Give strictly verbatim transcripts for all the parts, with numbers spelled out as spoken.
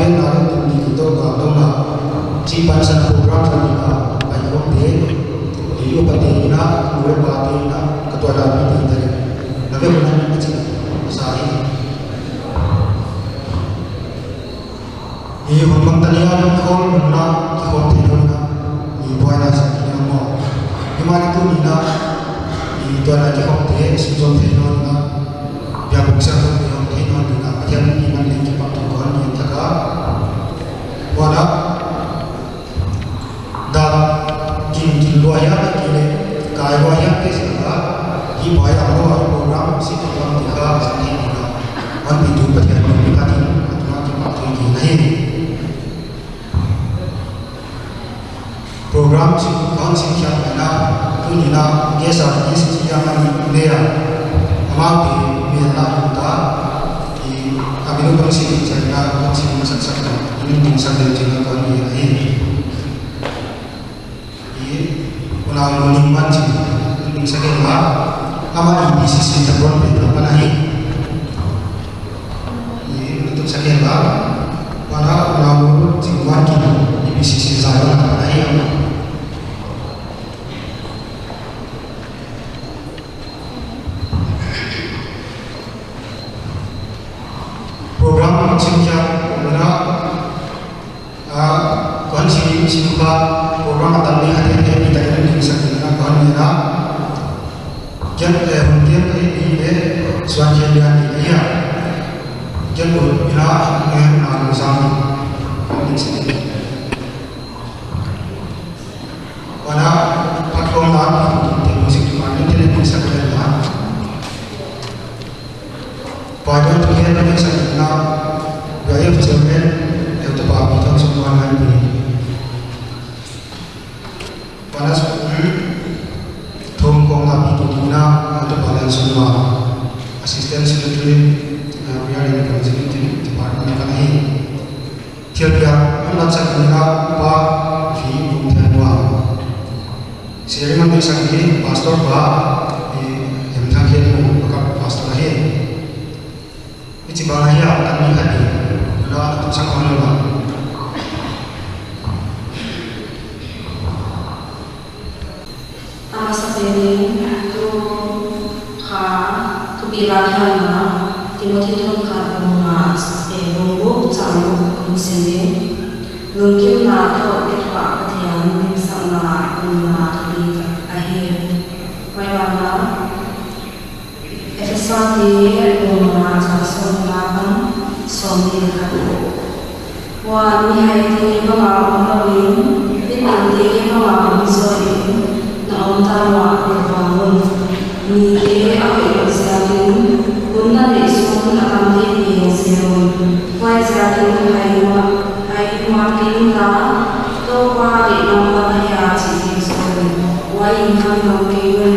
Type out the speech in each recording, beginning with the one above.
Na leh tuni ki to ka dong na, chi pansan program sa ni na, pai khawm te, i upa te na, nu leh pa te na, ka tuailai mite na, na ve mun na ni ka chi sa hi. I hun bang tani a khawm mun na, ki khawm te na, i buaina sa ki na mo. I mani tuni na, i tuailai ki khawm te, si zon te na, biakbuk sa te na, te na, Pathian i man leng kipahthu kon ni taka. Huan a, dak gingin lua hiam, kile kai lua hiam te sila, i buai a lua, i program si program te ka sa ni na. Huan i tu Pathian i ka tin, a tu na kipahthu ki na hi. Program si kon si khiak na, tuni na, guest a, guest si khiak na ni leh a. Amau te, mi na ta, i, a mi lu kon si khiak na, kon si sak sak na, i ni sak den chin na kon ni a hi. I, unau nu Ningman chin, ni sak na, amah i B C C ta kon pe na hi. I, ni sak na, wana unau nu Ningman chin, i B C C za na hi. Program chin khiak na, ah, kon si, si ba, program a tan ni a te te ni ta ni sa ni na kon ni na. Kian te hun kian te ni le, suan kian ya ni ya. Kian ko ni na, ni na sang ni sa ni. Wana, phatkhawmna, te music department te ni sa ni na. Bible tu hian a sak na, U I F chairman, Elder Pa Pi Thon Sum Wan Ngai Pi. Panas, hmm, thawmkhawmna pi tu dingin, Elder Pa Lian Sum Wan, Assistant Secretary, uh, Prayer and Evangelism Department ka hi. Thilpiak, an lat sak dingin, Pa Pi Kum Thian Wan. Sharing a sak hi Pastor Pa, i, Em Thang Khen Mu, backup pastor hi. I chi bang hi a, kan ni khat ni, la, tu sang on lo. A masa pen in, tu kha, thupi lak hiam na, Timothy thon khat bung nga, eh, bung guk chang guk kum sim in, lungkimna toh kithuah Pathian dimsakna umna thupi tak ahi. Huai banah, Efesa te bung nga chang sawm leh nga pan, sawmnih leh khat. Huan mihaite bang a om lou in, midangte bang a om zaw in, na om ta uah na vang un. Mite a hoih louh ziakin, hun na neih sung a tamte piang zel un. Huaiziakin hai muak, hai muak kei unla, Toupa deihlam bang ahia chih theih zaw un. Huai in hang dong kei un.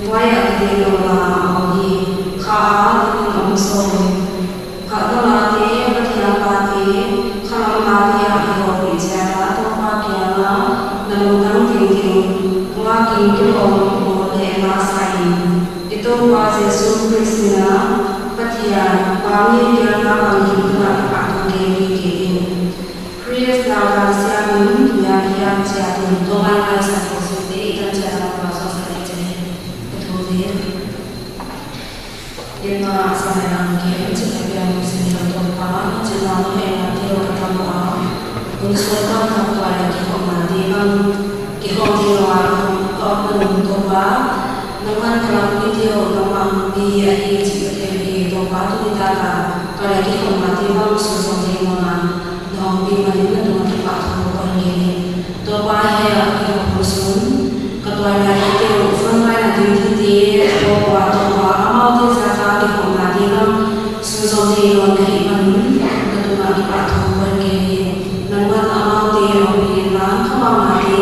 Huai ah kideih louhna a om hi. Kha a dingin om zaw un. Kha dang a te, Pathian pate, kha lam a te a kihoupi chiat a, Toupa kiang a na lungtang tengteng, huai a kim kilawm bawl leh la sa in. I Toupa Jesu Khrist min a, Pathian, Pa mi piangthak bangkim tungah kipahthu gen gige in. Khrist lau dan siam in, mial hiam chiat in, Toupa'n ngaihsak khosakte, i tan chiat a vualzawl sak leh chiat in. Ka thum ding. Inna sa mai ang ki, in chih tak piang sin kan Toupa, in chih na no hei na tio ka tam a. Hun sung pan tak tua ya kikhopna te bang, kikhop ding lou a, ka om na nung Toupa. Nangman ka lam pi tio, nangman pi ahi chih ka thei hi Toupa, tuni tak a, ka leh kikhopna te bang, sung sung ding lou na. Na ompih manin na tungah kipahthu kon gen in. Toupa, hiai a ka kikhop hun sun, ka tuailaite uh, frontline a duty te, Toupa, Toupa, amaute ziak a kikhopnate bang, suzawm thei nawn ka hih manin, na tungah kipahthu kon gen in. Nangman amaute ompih inla, ka bang mate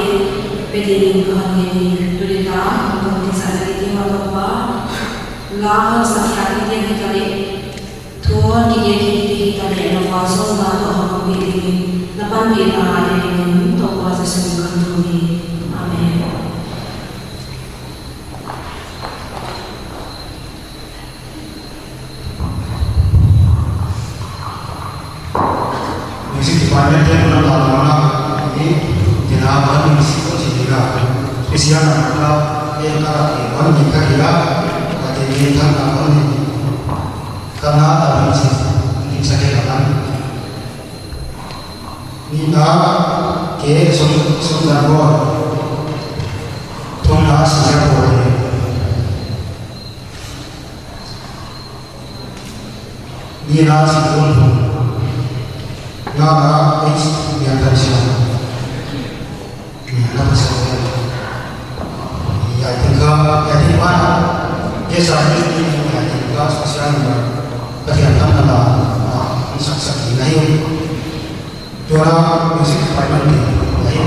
pe dingin kon gen in. Tuni tak a, kon kisai na di tima Toupa. La hon sak khiak di te hi ka leh. Thu hon kigen khit di hi ka leh, na vualzawlna toh hon ompih dingin, na panpihna a dingin, Toupa Jesu min in ka thum hi. Amen. Music Ane te na la la na ni, te na ba ni si ko si ni la. Special na ka, e ka la ke ba ni ka ki la. Ka te ni ka na ba ni. Ka na ta ni si, ni sa ke la ni. Nihna, K. Sum, Sumdan Boi. Thumna, Sija Boi. Nihna, Sijun Boi. Ngana, H. Biantan Siam. Nihna, Sija Boi. Ya, tingka, ya, tingka. Ke sa ni, ya, tingka, special number. Pathian thamna la, ah, sak sak ni na hi. Tuana music department ni, ni.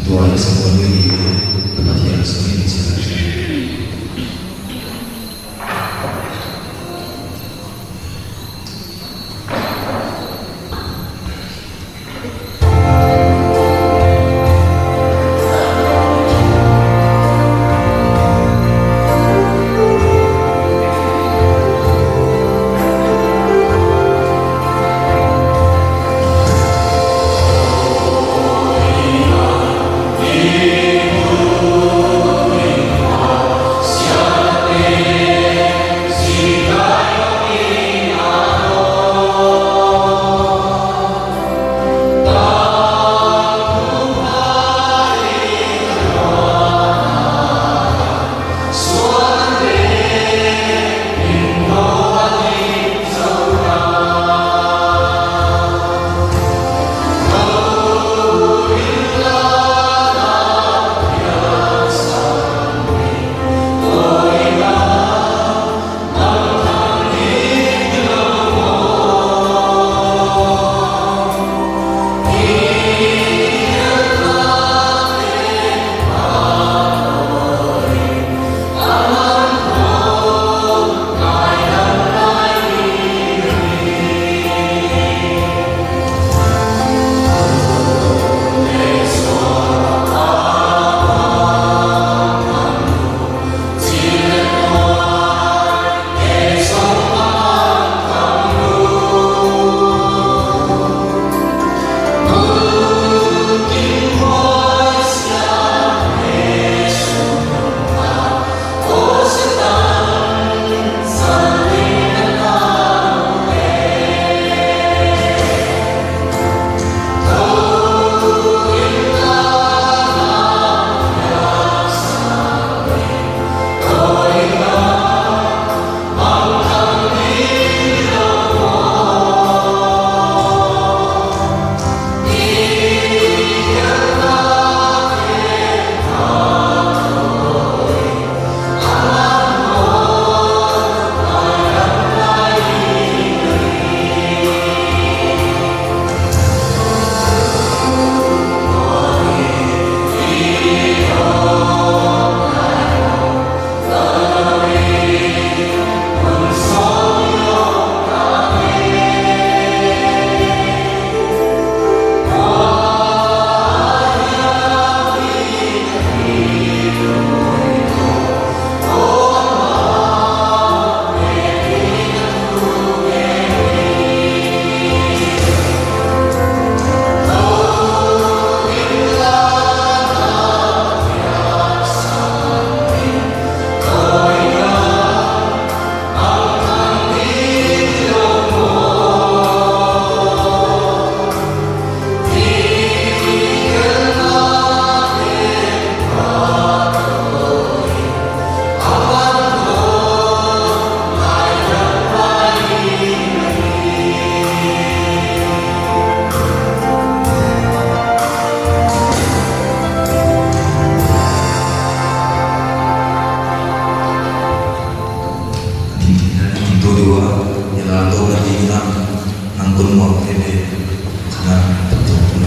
Tua i sa buan ni ni, Pathian sa ni ni sa. Ding ding ding ding dua, ya la dua ding na, nang kun mo te be, na, tu tu.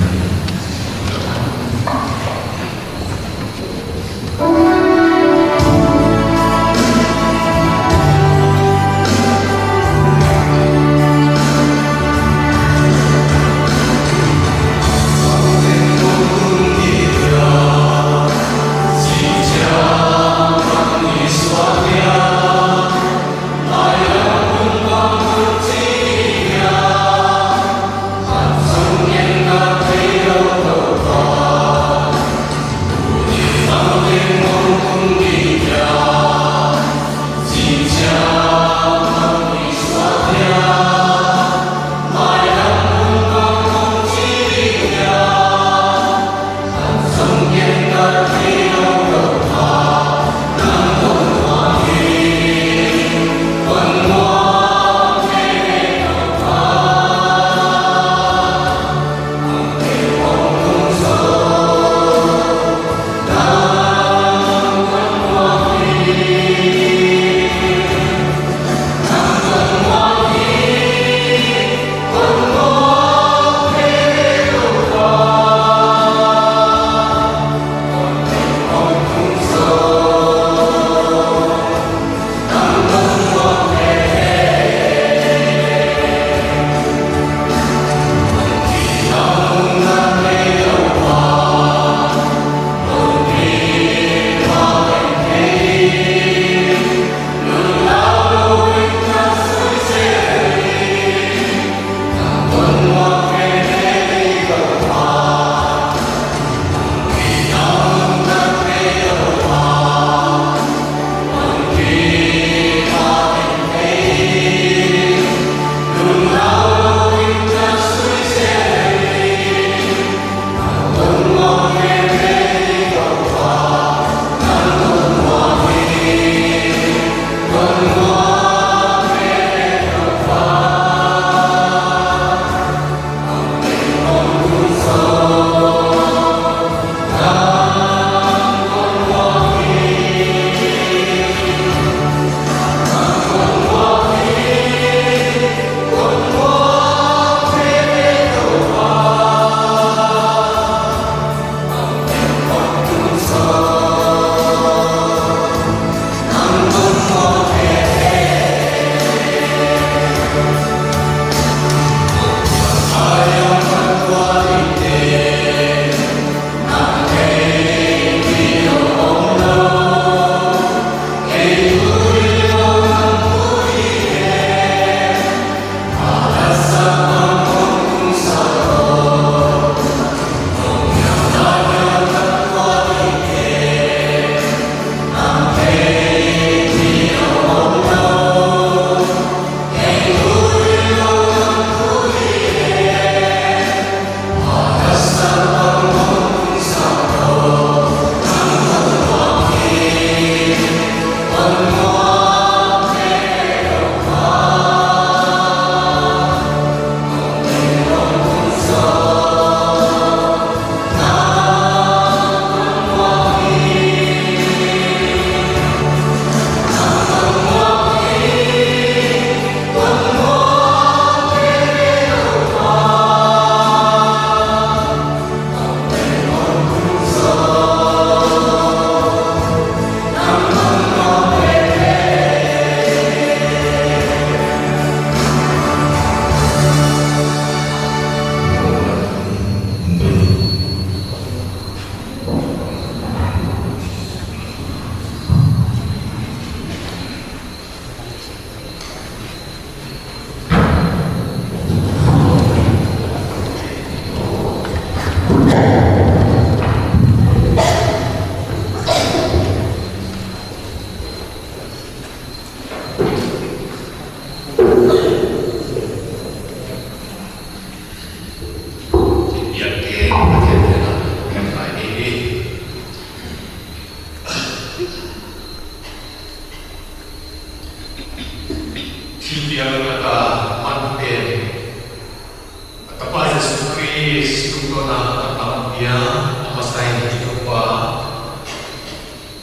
Sikung tona a tam pia, a masa in Toupa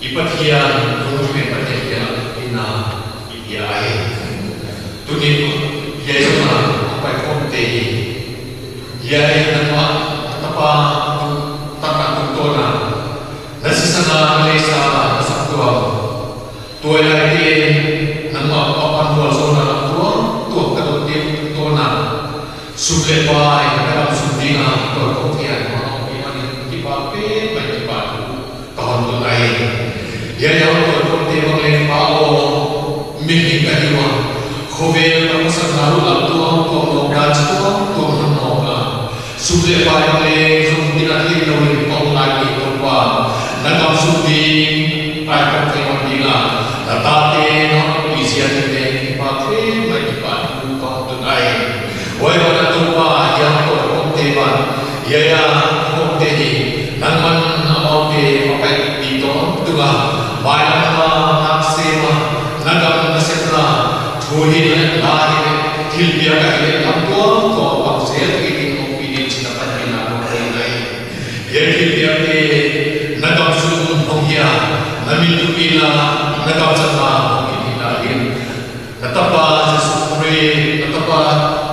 i Pathian, hong pen Pathian pia, ina i pia ahi. Tuni hiai zonna a pai khawmte hi, hiai nangmah tapa, tapa tungtawna na sisan a na neihsa na saptuam, tuailaite nangmah a pan vualzawlna tuamtuam ka dot tungtawna, sum leh pai na gam sung dinga tawlkhawm thei a na hon pia manin kipak pen mai kipahthu ka hon tun ahi. Hiai a tawlkhawmte bang leng Pa aw, mihing ka hi ua, khovel ka pasal na ruh lam tuamtuam nawk dan chi tuamtuam hon nawk a, sum leh pai bang leng zong dinga theilou in ka om lai ni Toupa, na gam sung ding taikhawm thei ngal dinga na tate na hon pi ziak in leng kipak pen mai kipahthu ka hon tun ahi. Huai ban ah Toupa, hiai tawlkhawmte ban, hiai a khawmte hi nangman amaute a pai pi tawntung a, mailam a na sem a, na gam na sepna thu hi leh, la hi leh, thilpiak ahi leh, lam tuamtuam a pang zel kei ding hong pi ding chi'n na panpihna ka hon ngen ahi. Hiai thilpiakte na gam sung hong hia, na min thupina, na gam channa hong hihna in, na tapa Jesu Khrist, na tapa,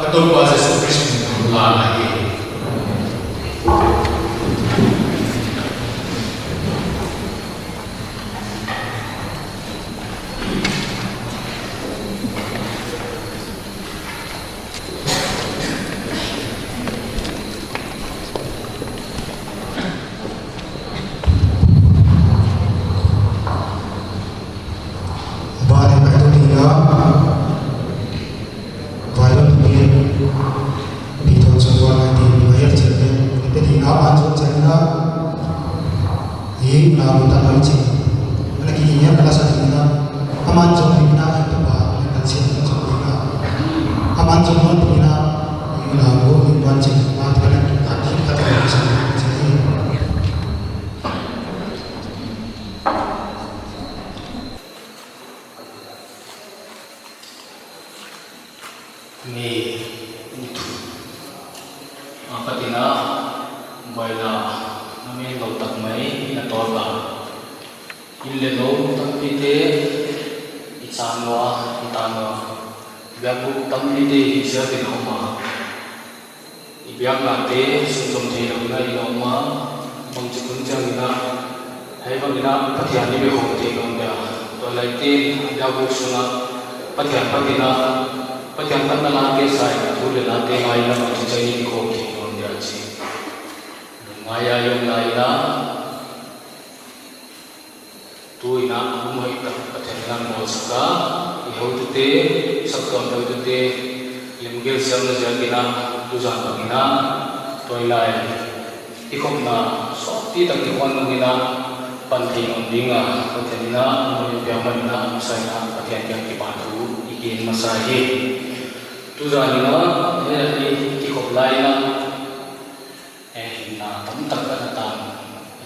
ka Toupa Jesu Khrist min in ka hon lan ahi. Bani pai tu ni la, pai tu ni, pi tu semua nanti ni lahir cerita, kita di na, anjur cerita. Hi, na, minta kami cik. Mana kini ya, kala sa ding na. Aman zong ding na, itu ba, na kan siap na zong ding na. Aman zong ding na, hi, na, bu, ni ban cik, na, tu na, tak, tak, tak, tak, tak, tak, tak. Ni, a patina, baina, na men lou tak mai, na tawlna. Inn leh lou tampite, i chan ua, i tan ua. Biakbuk tampite, i siatin a om a. I biaknate, sunzom theilou in i om a, bangchik hun chiangin a, hiai bangin a, Pathian i biak khawm theilou in a, tuailaite'n, biakbuk sunga, Pathian phatna, Pathian phatna late saina, thu leh late ngaina, bangchik chiangin i khawm theilou in a chi. Ngai a i om lai in a, Tu in a, hun hoih tak Pathian in a hon bawlsak a, i hotute, saptuam hotute, lemgel siamna ziakin a, tuzan bangin a, tuailai, kikhopna, sawtpi tak kihon nung in a, pan thei nawn ding a, Pathian in a, hun hoih piak man in a, masa in a, Pathian kiang kipahthu, i gen masa hi. Tuzan in a, hiai i kikhop lai in a, Eh, hinna tamtak ka na tan.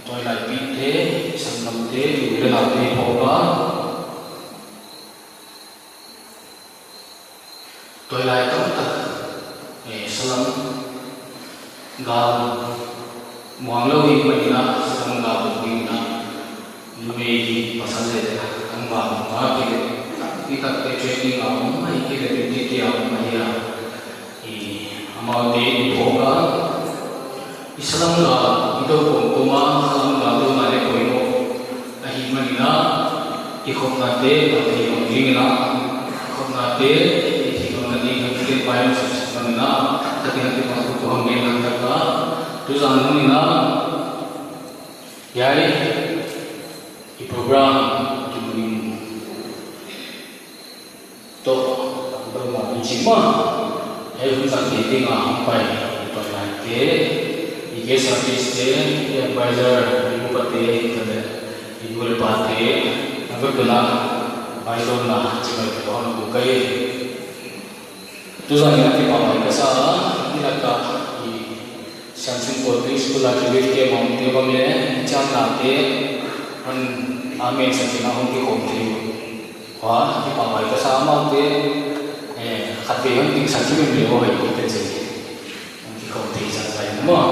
Tuailaipihte, sanggamte, u leh naute phawk a. Tuailai tamtak, eh, salam gal muang lou hi manin a, salam gal muang ding in a. Numei pasal leh, an vang nga kile, i takte training a om mai kile, duty a om mai a. I, amaute i phawk a. I salam gal, i tou kawmkawm a, salam gal tou na leh poimoh. Ahih manin a, i khopnate, na thei nawn ding in a. I khopnate, i thei nawn ding in a, i thei nawn ding in a, ka tin a kipahthu ka hon gen tak a. Tuzan hun in a, Hiai, i program, kimuin. Toh, program i chih mah. Hiai hun zang te ding a hong pai, i tuailaite, i guest artist te, i advisor, i upate, i tale, i nu leh pate, na vek ua, baidawnna, chih mai te hon buk ahi. Tuzan in a kipahhuai ka sa a, i lak a i Siamsinpawlte school a graduate te mawngte bang leh, i channate, hon amen sak in a hong kikhawm thei uh. Hua, kipahhuai ka sa a, amaute, eh, khatvei hon dingsak thei uh leh hong hoih ka chi. Hong kikhawm thei zahzah in a. Kipak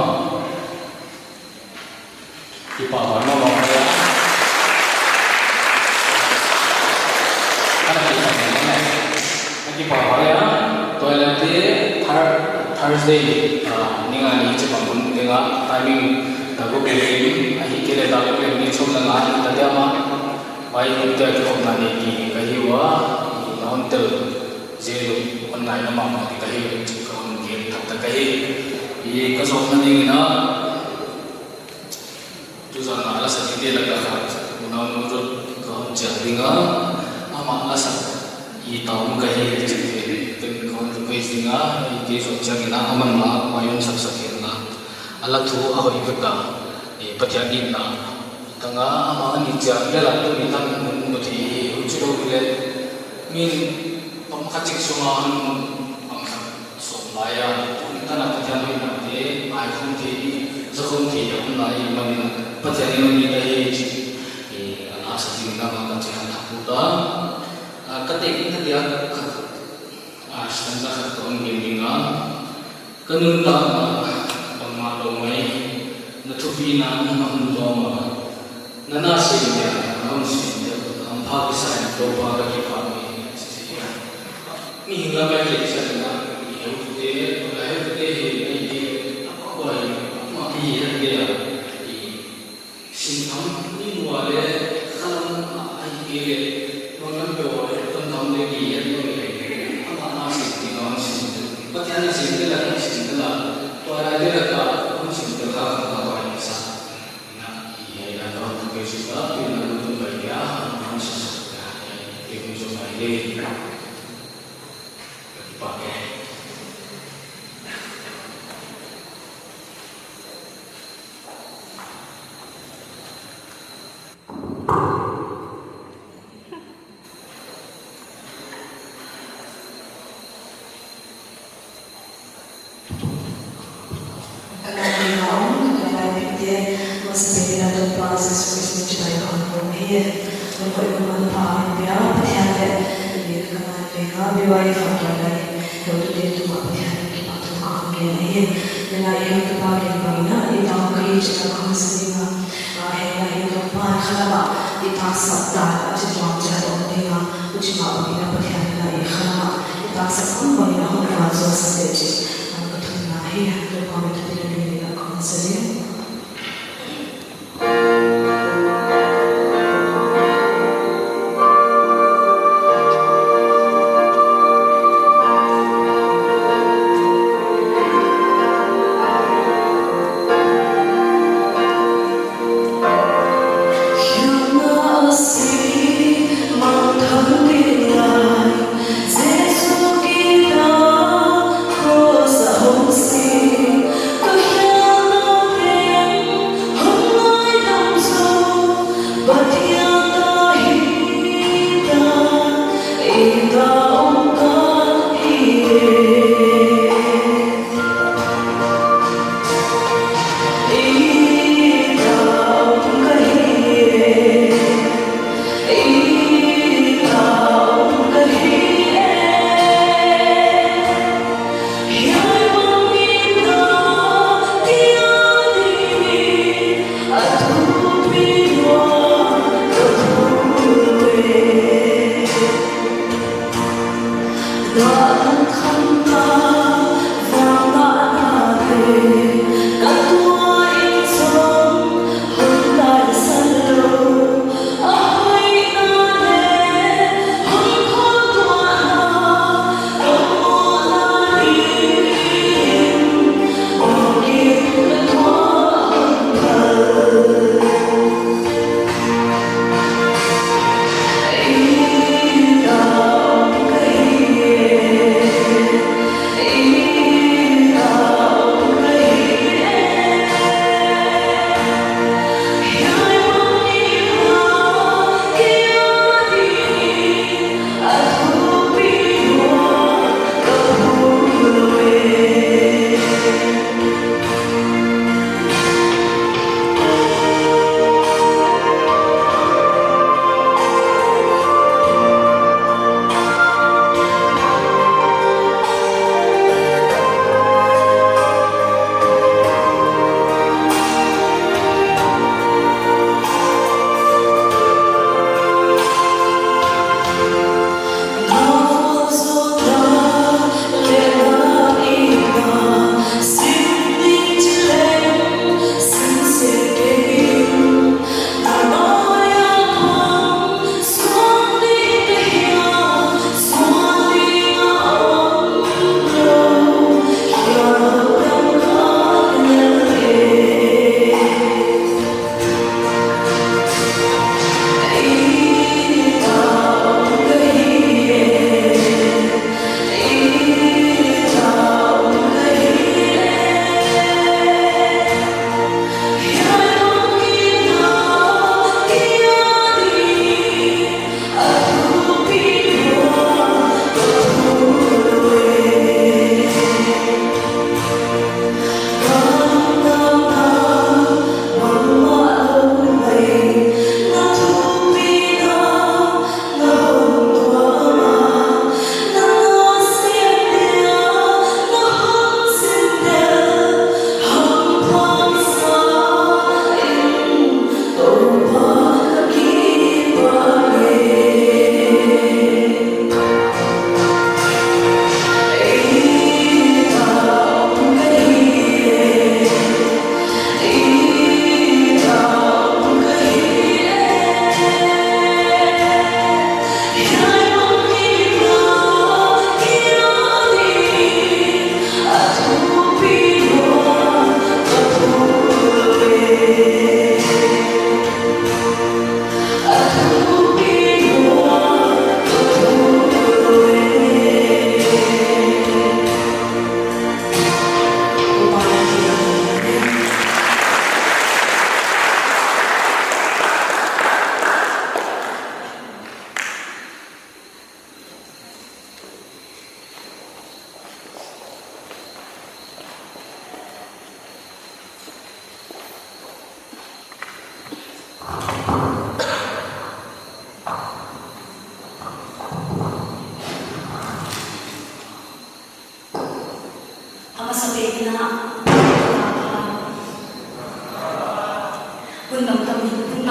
mahmah. Ana kipak mahmah. Ana kipak mahmah. Tua leh Thur-, Thursday, ah, ni nga ni chih bang hun ding a, timing dak guk leh nih, ahihkeileh dak guk leh nih chom na nga ni ta diam a. Huai hun te a kikhopna nei ding ka hi ua, na hon tel zel un hon ngaihna mahmah ding ka hi, chih ka hon gen thak ta ka hi. I ka zawhna ding in a, tuzan a la sak te lak ah khat, unau nu rut ka hon chiang ding a, amah la sak i tawm ka hi chih ken ka hon request ding a, i te zawh chiang in a, aman la, huai hon sak sak in a. A la thu a hoih vek a, i Pathian in a, tang a, amah a ni chiang leh la tu mi tan mun mu thei hi, huchi lou leh, min pang khat chik sung a hon pang khat sawm lai a, tuni tan a Pathian hoihna te, ai khum thei, za khum thei a om lai, man in Pathian in a ni ta hi chih, i, a la sak ding in a ma ka chiang thak ut a, a, ka te in a dia khat, a, stanza khat ka hon gen ding a, Ka nuntakna bangmah lou mai, na thupina na hun tawm a. Na na sin dia, na hun sin dia, hampha kisa in Toupa ka kipak hi, chi hi a. Mihing lam a i et chiang in a, i heutute, i heutute hi, i et, huai, mah i et dia, i Sintham, mi mu a leh khalam a, ahihkeileh banglam peuh a leh tontham leh ki hian lou leh, amah na sin ding a hon sin tel. Pathian na sin tel a, na sin tel a, tua lai leh ka hon sin tel kha kha tua hi sa. Na i hei na ka hon tu kei sin ka, tu na tu tu bai ya, hon sin sa ka, i te hon jom ai leh. Ka kipak e. Ka ngaihna om, ka ngaihna om, ka ngaihna om, ka ngaihna om, Toupa Jesu Khrist min chibai ka hon pom hi. Hon hoih hon manpha hon pia, Pathian leh, i ka ngaihna om, B Y F a tuailai heutute tungah Pathian kipahthu ka hon gen hi. Nilai heutupa gen bangin a, i tang ka hi chih ka hon sa ding a. A, hei lai in Toupa khalam ah i taksa dan a chituam chiat om ding a, huchi mah bangin a Pathian in a i khalam ah i taksa khong bangin a hon vualzawl sak leh chih, a, ka thumna hi. Toupa min thupina ding in a ka hon sa ding.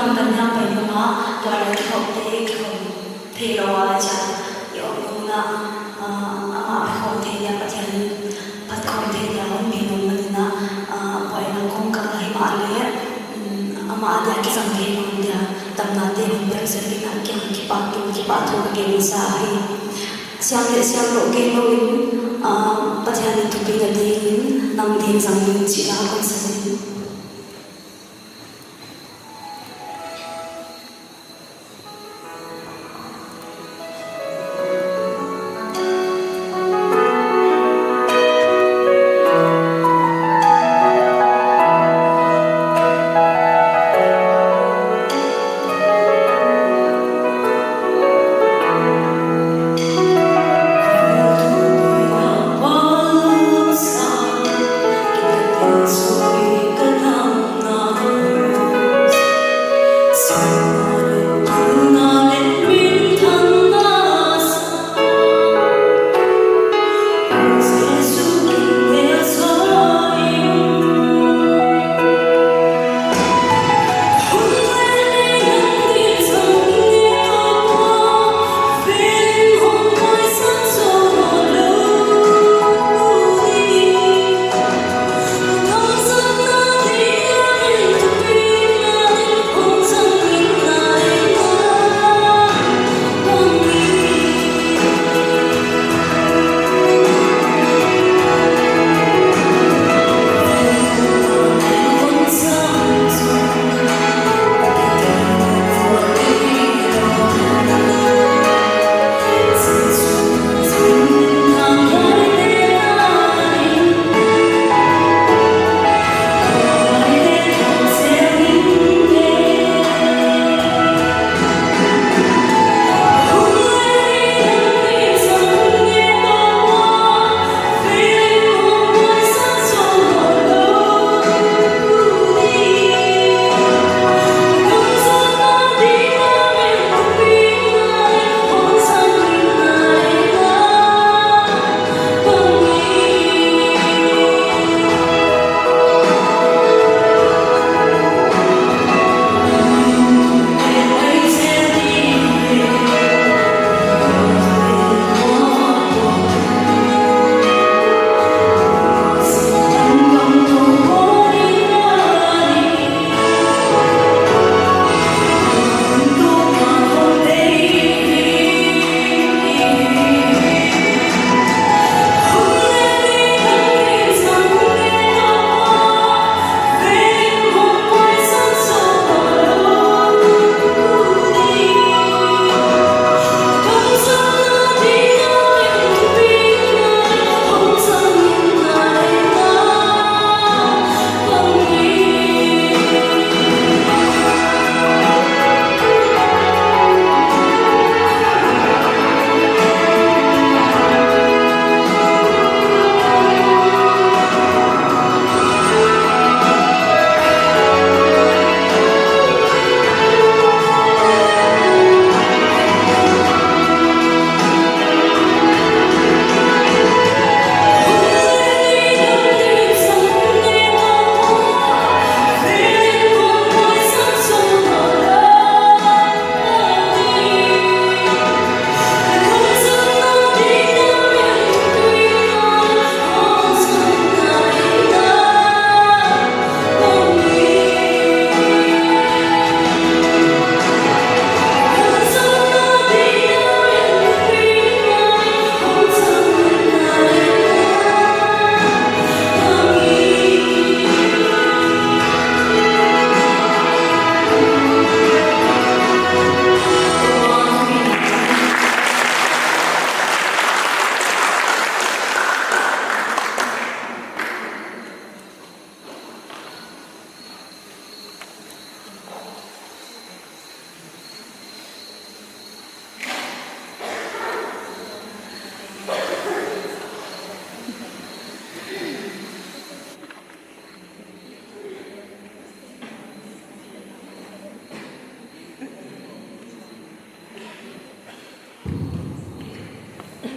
Kan hiam pai nung a, tua lai kikhopte, kikhop theilou a, chia, i om nung a, ah, amah phatkhawm thei dia Pathian in phatkhawm thei dia hon pi nung manin a, ah, buaina kong ka himahleh, mm, amah dia kizang thei nung dia, damnate hon piak ziakin a kiang kipahthu, kipahthu ka gen masa hi. Siam leh siam lou gen lou in, ah, Pathian in thupina dingin, nang din zang in chihna kon sa hi.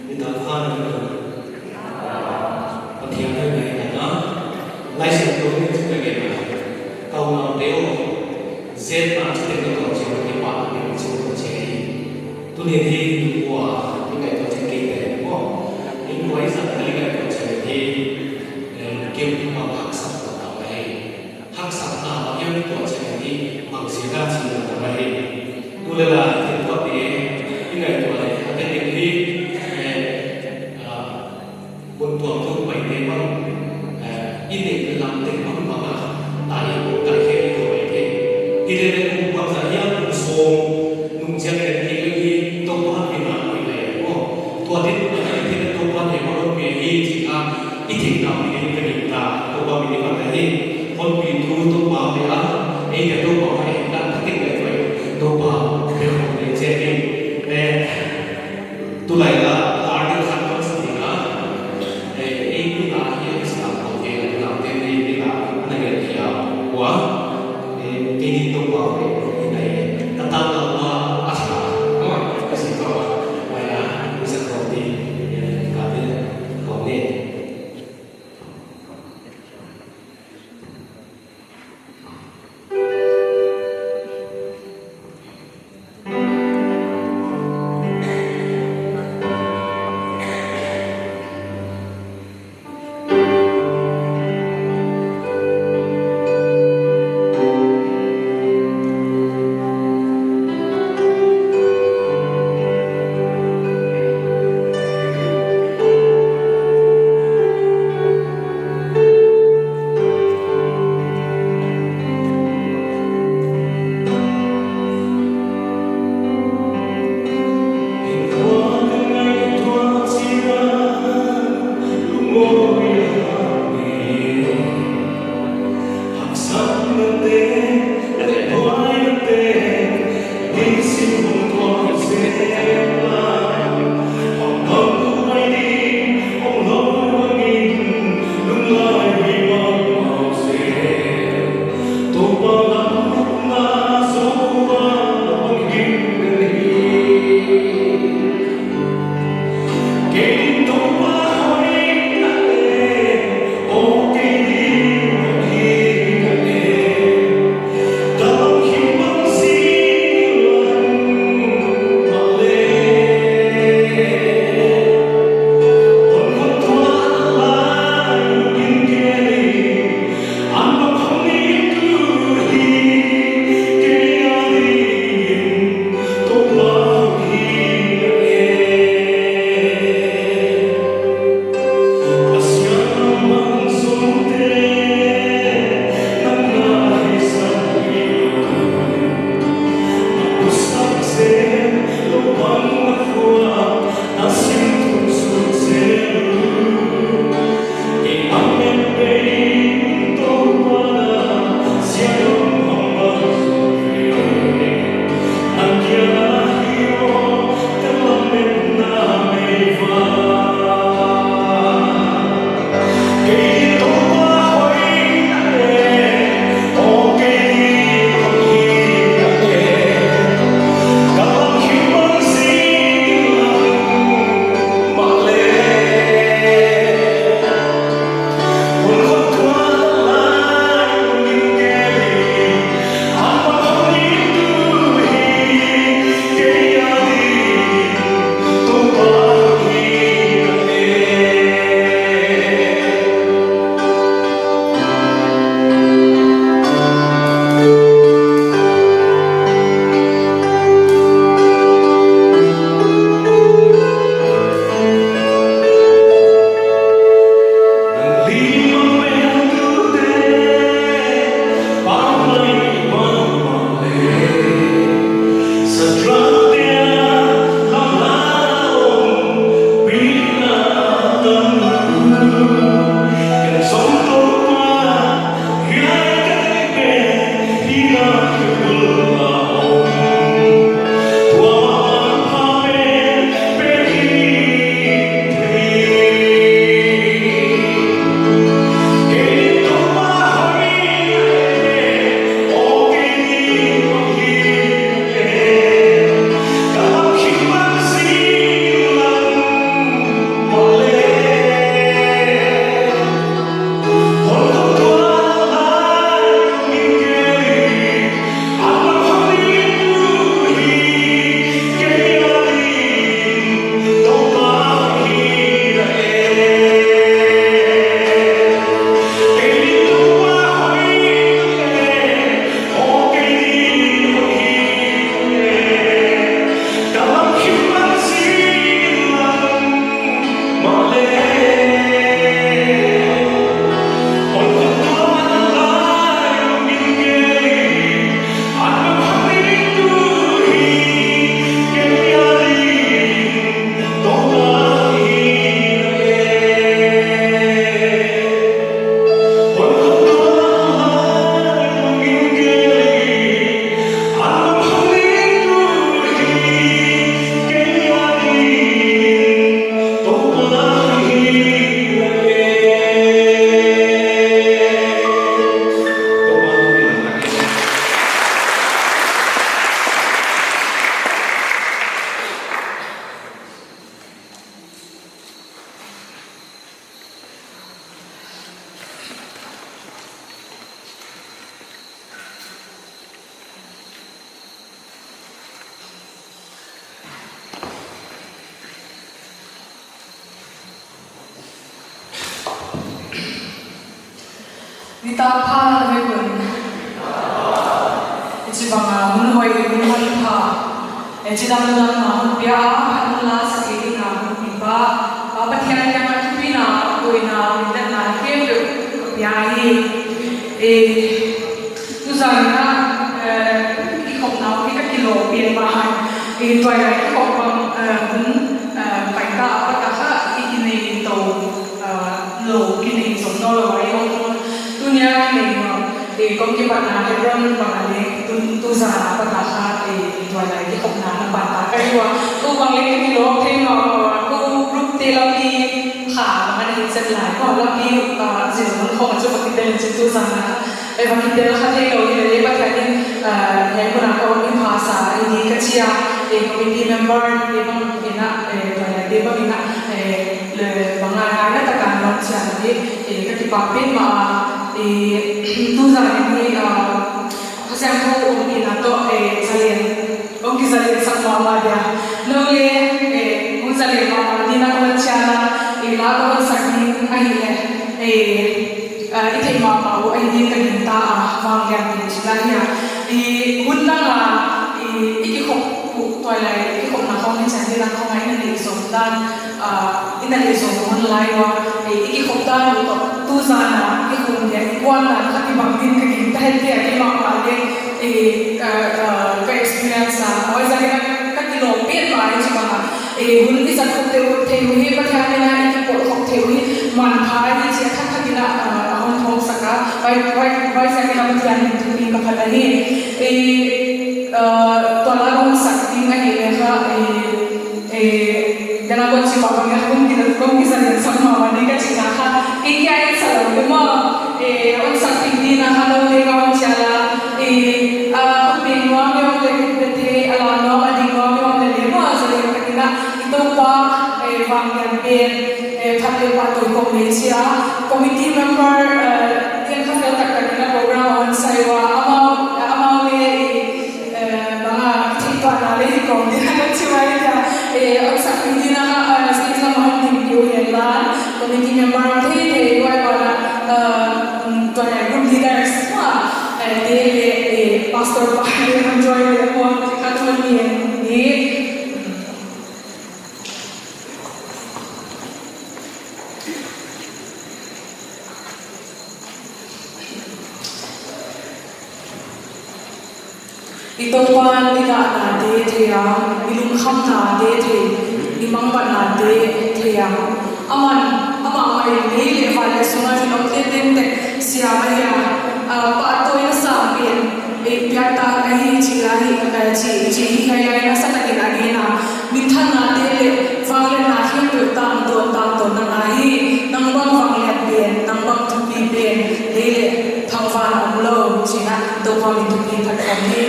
Nitak pha na. Pathian hoihna hi na. Laisiangthou in chih ka gen a. Ka unaute aw, Chetna chiteng ka tuah chiang, kipahna teng chiang ka tuah chiang hi. Tuni hi, tua, i ngaihtuah chiang kei te maw. Innkuan i zat a i ngaihtuah chiang hi, eh, kei pumang haksatna tam ahi. Haksatna mah hiam i tuah chiang hi, mangziak a chihna tam ahi. Tu leh la, i tuah te, i ngaihtuah leh, a te ding hi, eh, ah, mun tuamtuam paite bang, eh, i neih lam teng bangbang a, tai, tai khe i tuah i te. Hi leh leh kum bangzah hiam kum sawm nung chiang leh thei leh hi Toupa min a hoih lai maw. Tua din a i thei leh Toupa in hon pe hi chih kha i theih dan in ka gingta, Toupa min in ka gingta hi. Hon pi tu Toupa hoih a, ei te Toupa hoih a, i dan ka ting leh hoih, Toupa pe hon pe chiat hi. Eh, Tulai la, la ding khat kon sa ding a. Eh, ei tu la hi a kisa ko ke la, la te ni ni la, na ge kia. Wa. Eh, ke ni Toupa hoih, i nai. Ka tan la ma, a sa. Wa, ka si ko wa. Wa ya, i sa ko ni. Eh, ka ni, ko ni. Nitak pha na vek un. Hichibang a hun hoih, hun manpha, eh, chidamna hun pia a, hun la sak thei ding a hun pipa, Pa Pathian kiang a thupina, koihna, mindatna khempeuh ka pia hi. Eh, tuzan in, eh, i kikhopna uh hi ka kilawm pen mah hi. Eh, tuailai kikhop bang, eh, hun, eh, pai ta a pat a kha i kinei tou, eh, lou, kinei zom nawnlou ahi. Tuni a kinei mah, eh, kon kipatna Hebron bang a leh, tun, tuzan a pat a kha, eh, tuailai kikhopna na pan ta ka hi ua. Kou bang leh ka kilawm thei mahmah ua, kou group te lampi kha bang a nei zek lai, kou lampi, ah, zin mun khong a chu va kitel in chin tuzan a. Eh, va kitel kha theilou hi leh leh Pathian in, ah, hiai mun a ka om in pha sa ahi di ka chi a, eh, committee member te bang in a, eh, tuailai te bang in a, eh, leh bang a ngaihna tak a hon chian di, eh, ka kipak pen mah a, eh, tuzan in hi, ah, Kha Siangthou ompihna toh, eh, zalen, hon kizalen sak mahmah dia. Nou leh, eh, hon zalen mahmah ding in ka hon chian a, eh, la ka hon sak ding ahihleh, eh, ah, i theih mahmah uh ahi ding ka gingta a, vanglian pen chih lai hi a. I hun dang a, i, i kikhop uh tuailai, i kikhopna khong hi chan hi lang khong a i na leh zom dan, ah, i na leh zom hun lai ua, i, i kikhop dan uh toh, tuzan a, i hun dia, i kuan dan kha kibang ding ka gingta het dia, ki mahmah leh, i, ah, ah, ka experience a, huaiziak in ka kilawm pen mah hichibang a. Eh, hun i zat khop thei uh, thei uh hi, Pathian in a i kipawl khop thei uh hi, manpha hi chih a thak thak in a, ah, a hon thong sak a, huai, huai, huaiziak in a Pathian min thupi ka phat ahi. Eh, ah, tua la hon sak ding ahihleh kha, eh, eh, dana kon chi mahmah nge, kon ki, kon kizalen sak mahmah ding ka chihna kha, kei kia i sa lou leh maw, eh, hon sak ding ding a kha nou leh ka hon chial a, eh, ah, khut beng nuam i om leh khut beng thei, a lam nuam a ding nuam i om leh leh maw, zalen tak in a, I Toupa, eh, vanglian pen, eh, phat leh pahtawi kawm leh chia. Committee member, eh, Tian Kha Fel taktak in a program a hon sai ua, amau, amau leh, eh, bang a, thei tuan a leh hi kawm ding a ka chi mai dia. Eh, hon sak ding ding a, eh, stage lam a hon ding pih uh hen la. Committee member theithei huai ban a, eh, mm, tuan a group leaders, eh, te leh, eh, pastor pa leh hon join leh hon, ka tuan ni ni. I Toupa'n i ngahnate thei a, i lungkhamnate thei, i mangbatnate thei a. Aman, amah mai lei leh van leh sung a i lawmte tengteng siam ahi a, ah, pahtawina sang pen, eh, piak ta ahi chih la hi, eh, chih, chih hi hiai lai in a sak takin a gen a. Minthannate leh vangliatna khempeuh tangtawn, tangtawn nang ahi, nang bang vangliat pen, nang bang thupi pen, lei leh thangvan a omlou, chih in a Toupa min thupi phat kawm ni.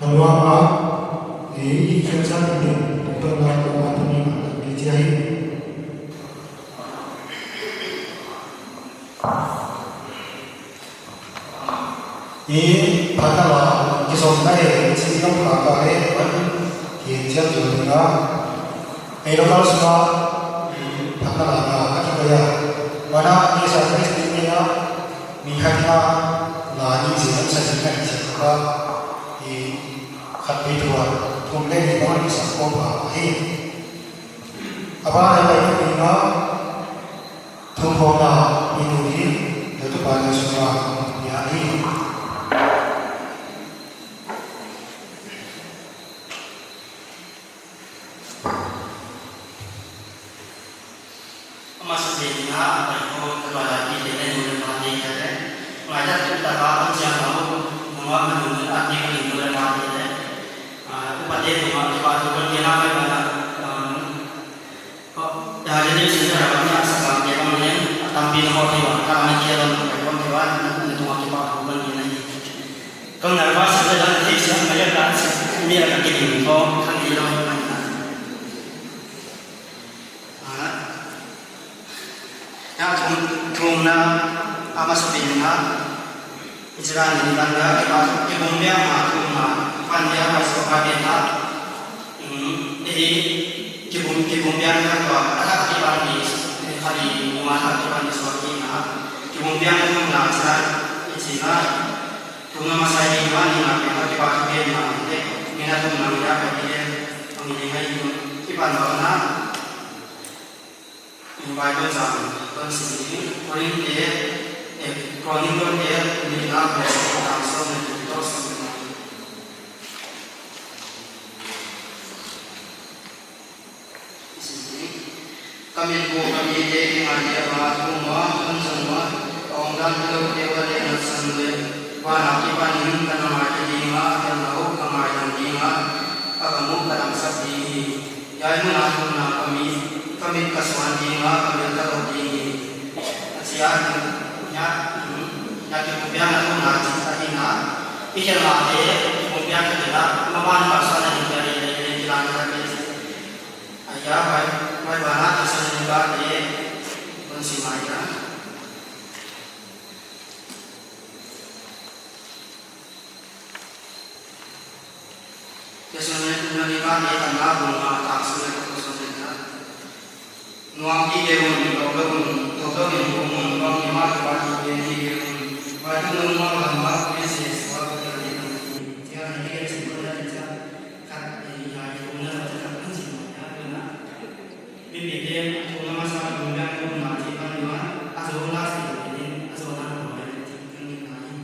Haluang a, i, i khelhsa ding ding, tawpna tawpna tuni ma, i chia hi. I, phatna la, kisawmna e, chi chi om kha kha e, wan, kien chiam zo ding a. Ei local sung a, i, phatna la, a, a kipai a. Wana, i sa Christian ni a, mi khat na, na ni zi lam sa zi na ni sa kha, i, khat pi tua, thum le ni bang ni sa ko ba hi. A ba le lai ni ma, thum ko na, i tu hi, le tu pa ni sung a, ya hi. Ama sa se na, pai ko, ka ba la ki te ne, nu le ma te ka le. Ngai da tu ta ba, kon sia ma, nu ma ma nu ne, a te ka le, nu le ma te le. Ah, upa te nu ma, ki ba tu kon ke na, pai ma na, um, ko, da je ne sin da ra ba na, sa ba te ba ne, a tam pi na ho te ba, ka ma ke da, pai kon te ba, na, na tu ma ki ba tu kon ke na hi. Kon na ba sa da, te sa, ma ya da, sa, mi ya ka ke ni ko, ka ni lo, ma na. Ah. Ya, thum, thumna, ama sa pi na. Israel ni ban ya, ki ba, ki bom ya ma, thumna. Pan ya, ma sa pa pi na. Hmm, eh, ki bom, ki bom ya na tua, a thak ki ban ni, eh, khali, ma thak ki ban ni sa pi na. Ki bom ya na thumna, Israel, i chi na. Thumna ma sa i ni ma ni na, ki ba, ki ba, ki ba, ki ba, ki ba, ki ba, ki ba, ki ba, ki ba, ki ba, ki ba, ki ba, Bible zang kon sim ni, Korin te, eh, Korin te, nihna bung sawm, tang sawm leh thum toh sawm leh nga. Sim ni. Ka mitmuh ka mite kingaihna a, thumna, kon zang ua, a omdan hilou te uah leng natsan leh, van akipanin ka na ngaikhe ding a, a khelhna uh ka ngaidam ding a, a ka muh ka damsak ding hi. Hiai mun a thumna ka mit, ka mit ka suan ding a, ka bel ka dawk ding hi. A chi a, nya, nya kipumpiakna thumna chi a hi na. I khelhnate, kipumpiak ka khelh a, maban kalsuanna ding ka lei lei lei kilang ka te. A hia, bai, bai bana ka sa ni ka te, kon sim mai a. Thesalonika te khatna bung nga, tang sawm leh khat toh sawm leh nga. Nuam gige un, dawk lou un, dawk lou in um un, bangkim ah kipahthu gen gige un. Vaituh nungma lam ah Khrist Jesu ah Pathian deihlam hi. Chia hi gige sin ko na chia khat, eh, ya ki um na chia khat kan sin ma ya ko na. Mi mi te a thumna masa bung yang ko na chi pan ma, a zo na si in, a zo na ko na chi kan ni na hi.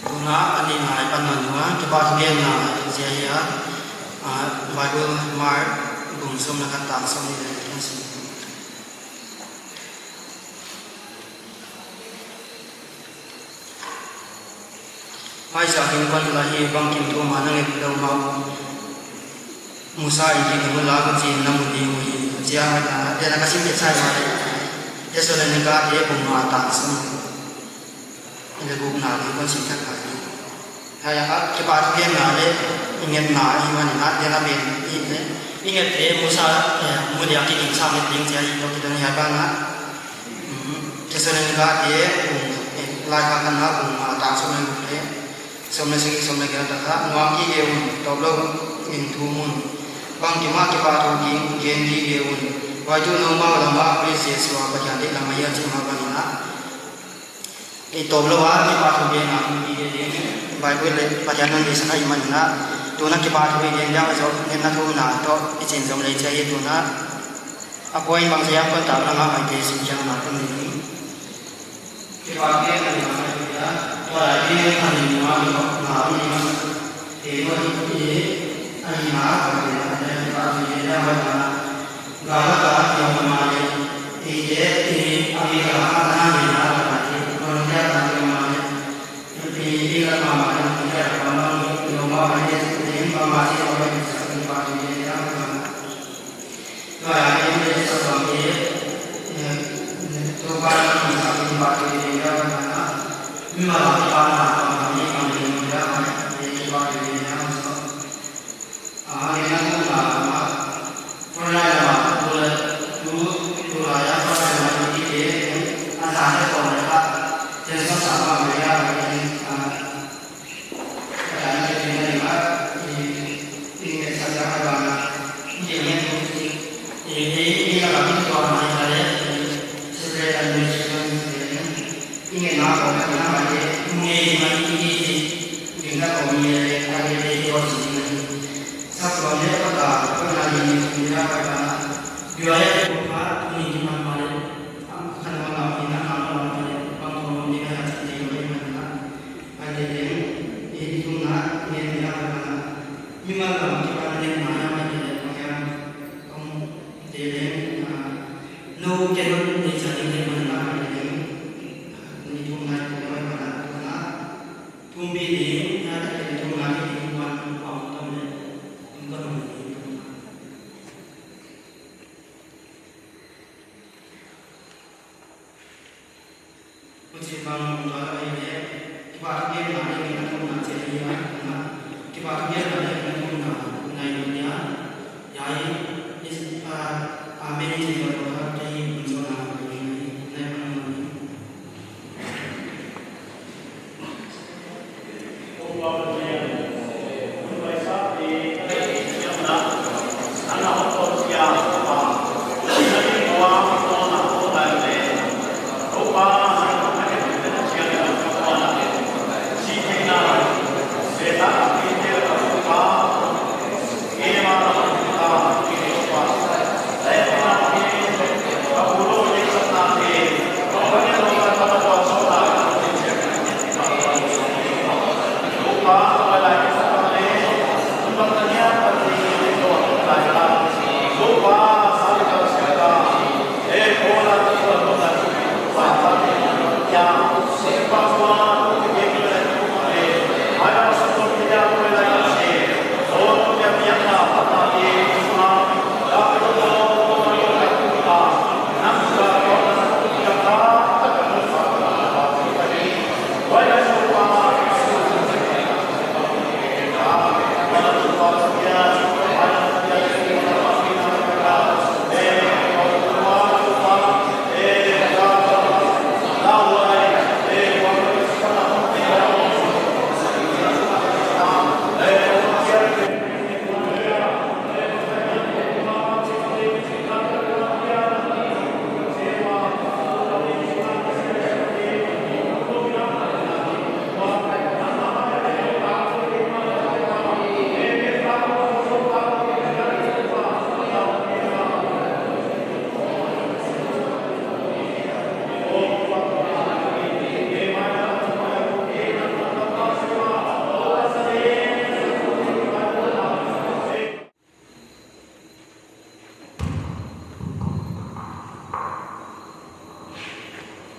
Tuna a nihna i pan na nung a, kipahthu genna zia hi a, ah, Bible Mark bung sawm leh khat tang sawmnih leh thum. Huaiziakin kon hilh lai hi, bangkim thu mah na nget lou mah uh, musa in gik na mu lai, huchiin na mu ding uh hi, chia huai ta, tua ka sim khe sai mah leh, Thesalonika te bung nga tang sawm leh gukna ding kon sim kha kha hi. Hiai a kipahthu genna leh i ngetna ahihmanin a, tua pen i, i ngette musa, eh, mu dia kigingsak nget ding chia i toh kidang hi a ban a. Mhm. Thesalonika te, um, eh, laikhak khatna bung nga tang sawm leh guk leh sawm leh sagih, sawm leh giat ah kha, nuam gige un, tawp lou in thum un. Bangkim ah kipahthu gen, gen gige un. Vaituh nungma lam ah Khrist Jesu ah Pathian deihlam ahi a chi mah bangin a. I tawp lou a kipahthu genna thum gige ding. Bible leh Pathian hon deihsak ahihman in, tuna kipahthu i gen diak a zoh, ngetna thumna toh i chin zom lei chia hi tuna. A point bangzah hiam kon tau na ngah maite sin chiangin kon nei ding. Kipahthu gen a ding a, tua lai ding a ding a, na ding a, te ko i, a ding a, ko i, a ding a, kipahthu gen a, Gala ka ti om mah leh, i te, i, a mi gala ka na ni na ka ti, kon dia ka ti om mah leh, i, i la ma ma na ti dia ka ma ni, i om mah leh, i te, i ma ma si om mah leh, sa ni pa ni dia ka ma. Tua ya ni ni sa pa ni, eh, tu pa ni sa ni pa ni dia ka ma. Mi ma la ti pa na ka ma ni ma ni dia ka ma, ni pa ni dia ka ma. Ah, ngetna thumna ah, frontline ah, tu, tu, tulai a frontline ah, i, i, i, a zan te kon le kha, census ah, ma, ma, ya, i, ah, ka dan te, te, na, i, ma, i, i, nge sa, sa, ka, ba, na, i, i, nge, tu, i, i, i, i, la, la, tu, tu, ma, i, ka, le, i, separate administration, i, i, nge, na, ko, ka, na, ma, i, nge, i, ma, i, i, i, i, nge, na, ko, mi, le, ka, le, le, i, o, si, i, ma, i. Sa tuan le kota, kona ni ni ni la kota. Biwa ya ko pa, ni ni man male. Am kan ma ma ni na ma ma male. Bang ko ni na ya ti ni ma ma na. Ai le leng, ni thumna, ni ni la kota. Mi ma la ki pa ni na ya ma ni le ma ya. Om de leng, ah, no ke no ni sa ni ni ma na ma ni leng. Ni thumna ni ma ma na. Thumpi ding, na ta ke thumna ni thum wan thum pang tam le. Thum ka thum ni thum. Kuchi bang tua ka ni le, kipahthu gen na ni na thum na che ni na, na. Kipahthu gen na ni na thum na, na ni na. Yai, is, ah, amen ni che ka ka ni thum na, na ni na, na ni.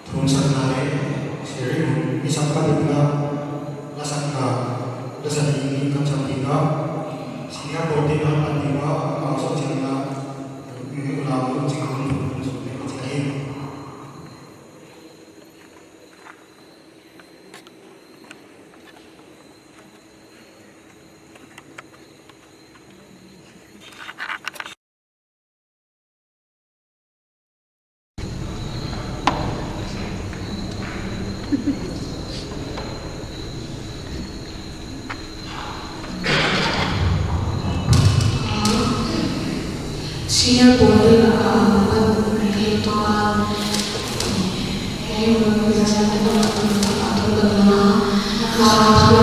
Thumsakna leh sharing hun mi sampa ding a, lasakna, lasa ding in kan sam ding a, senior pawl te'n hon pan ding ua, amau zong chiang a, mi unau zong chiang a, hun thum hun suk leh ka chi ahi. Senior pawl te'n, ah, pan ding a, hei, mun, bisa sa, hei, mun, mun, mun, mun, mun, mun, mun, mun,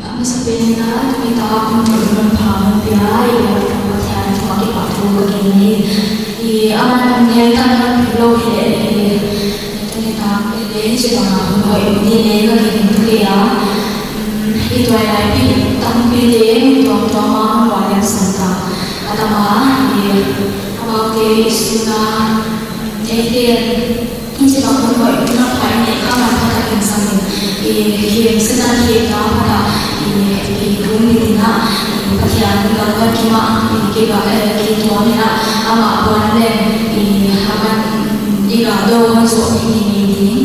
A masapen in, tuni tak a kon hoih manpha hon pia i Pathian tungah kipahthu ka gen hi. I, aman hiai tan hon pia lou hi leh, i, tuni tak leh hichibang a kon hoih ni leh ka gen thei a. I tuailai pi tampi leh mi tuamtuam a hon vuallem sawm ta. A tam a, i, amaute i sun a, eite hichibang kon hoih na pha i neih kha manpha takin sam in, i, hiam Setan khekna apat a, i, i, hum ni ding a, i, Pathian gal vat kim a, i, kiga, eh, kituam in a, amah puan leng, i, aman, i, ga dou hon zoh ni ni ni ding.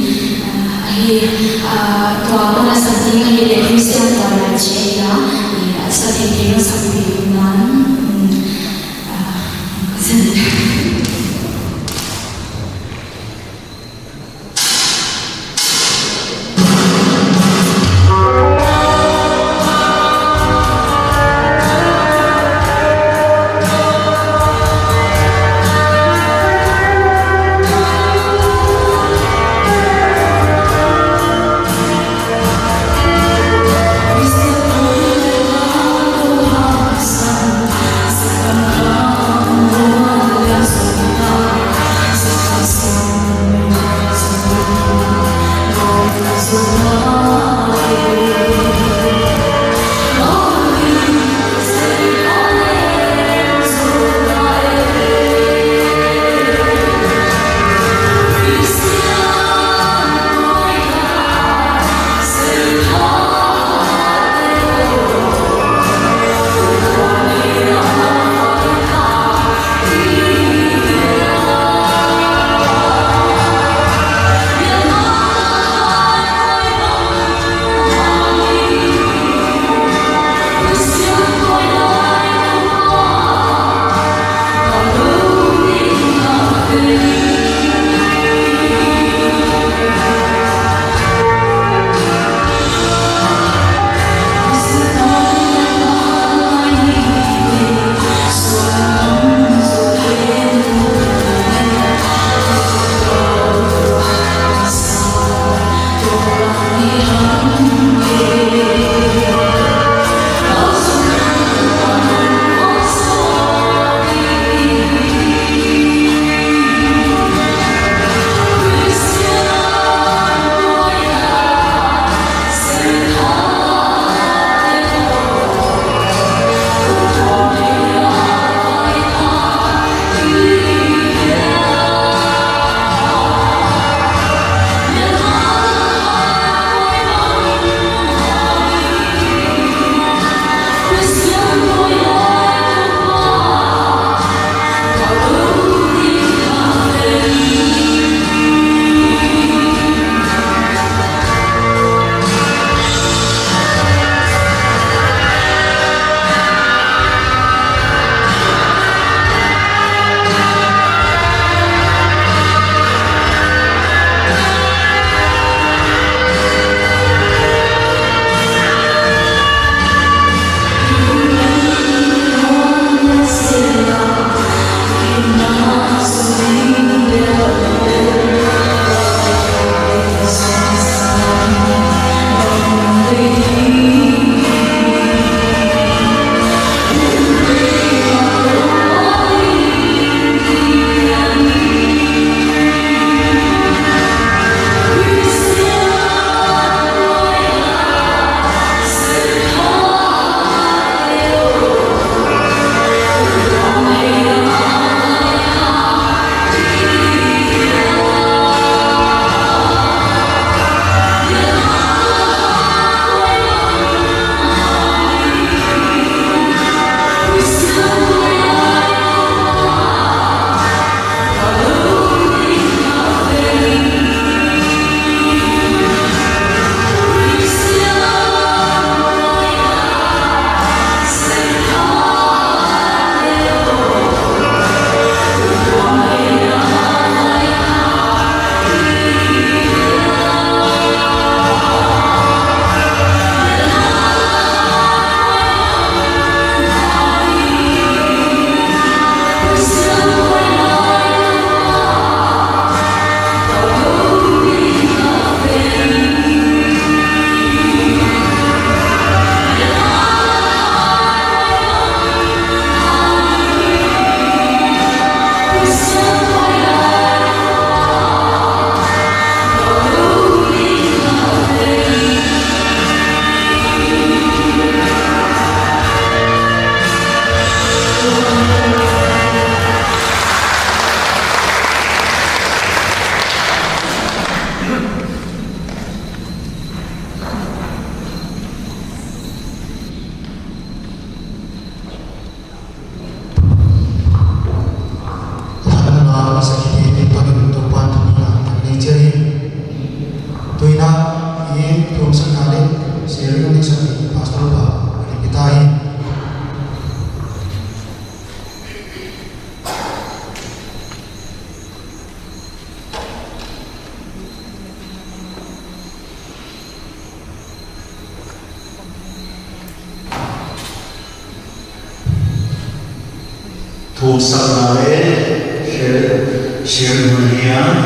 Kum sakna leh share, share hun hiam.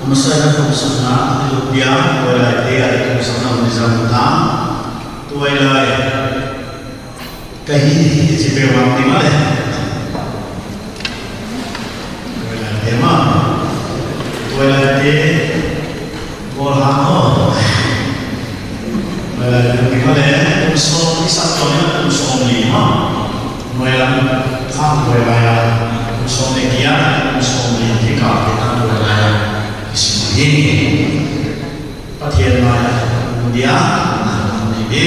A masa in a kum sakna, a lupia, wala te a kum sakna hun zang ta. Tuailai. Ka hi, hi chi pe wang ti maw le. Tuailai te maw. Tuailai te. Bol ha maw. Tuailai te ti maw le. Kum sawm, i sak tuam in kum sawmli maw. Nuai lam khang tuailai a. Kum sawm leh giat, kum sawmli te ka te tan tuailai a. Isi maw hi. Pathian mai a, mun dia, na mun ni be.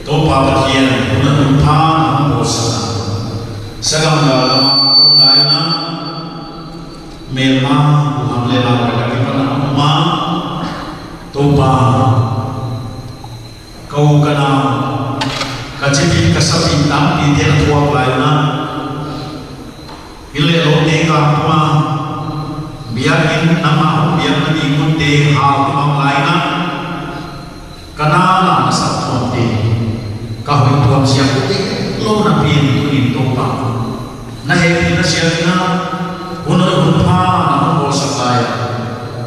Toupa Pathian, hun a hun pha, na hon bawlsak a. Sagam gal lama, kong lai na. Melma, huham leh lau, ka kipan a hon ma. Toupa. Ka u ka nau, ka chipin ka sapin tampi te na thuak lai na. Inn leh lawmte ka puma, biakin nangmah hon biakna ding mun te hal tumang lai na. Ka na la na sak tuam te, ka hoih tuam siam te, lou na pin tunin Toupa. Na hehpihna siam na, hun hoih hun pha na hon bawlsak lai.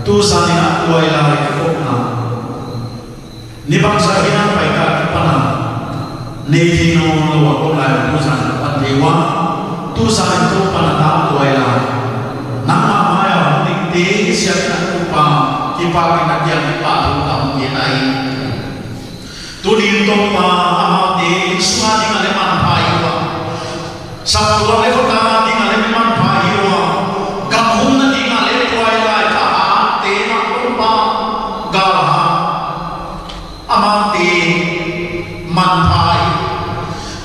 Tu zan in a tuailai ka kop na. Ni bangzah hiam pai ka kipan a. Nei thei nawn lou a kong lai tu zan ka pan thei ua. Tu zan in Toupa na tang tuailai. Nangmah mai a hong ding te siam na Toupa. Kipak in na kiang kipahthu ka hon gen ahi. Tunin Toupa amaute inn sung a ding a leh manpha hi ua. Saptuam leh khota ding a leh mi manpha hi ua. Gam humna ding a leh tuailai ka ha te na Toupa. Gal ha. Amaute manpha hi.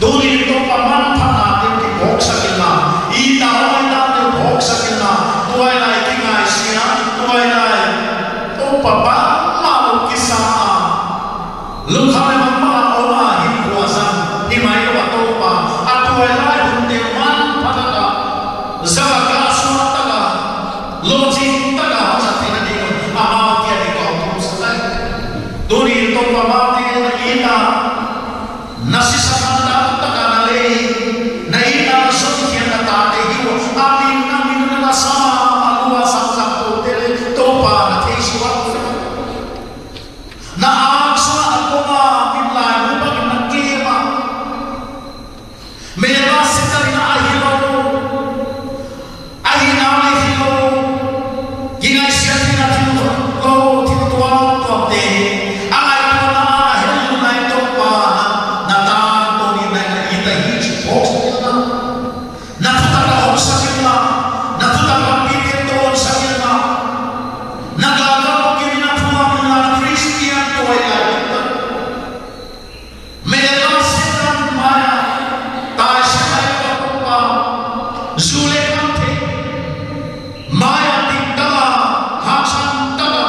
Tunin Toupa manphatna te kiphawksak inla. I ta hong i ta te phawksak inla. Tuailai kingaisiam, tuailai. Toupa bangmah lou kisa a. Lungkham leh bangmah a om a hinkhua zang. Himahleh Toupa. A tuailai hun te manpha taka. Zang a ka suak taka. Lungching taka. Zang tina ding. Amau kia di kau tu sakai. Tunin Toupa amaute na inn a, na sisan na taktak a na lei, na inn a na zon khian na tate hi ua, a min, a min na na sam a, a lu a sam sam pote leh, Toupa na thei suak. Na angsung a na pom a, min lai mu bangin na kem a. Melma Setan in a hilou. A hihna leh hilou. Kingaihsiatna thil lou, thil tuamtuam te. A ngaihtuahna a hel lou nai Toupa na, na tangtawn in na, na inn a hi chih phawksak inla. Na thutak a hawmsak inla. Na thutak a mite tawmsak inla. Na galkap kim in a thuam inla Khristian tuailai inla. Melma Setan mai a, tai se mai a Toupa, zu leh khamtheih mai a ding taka, hangsan taka,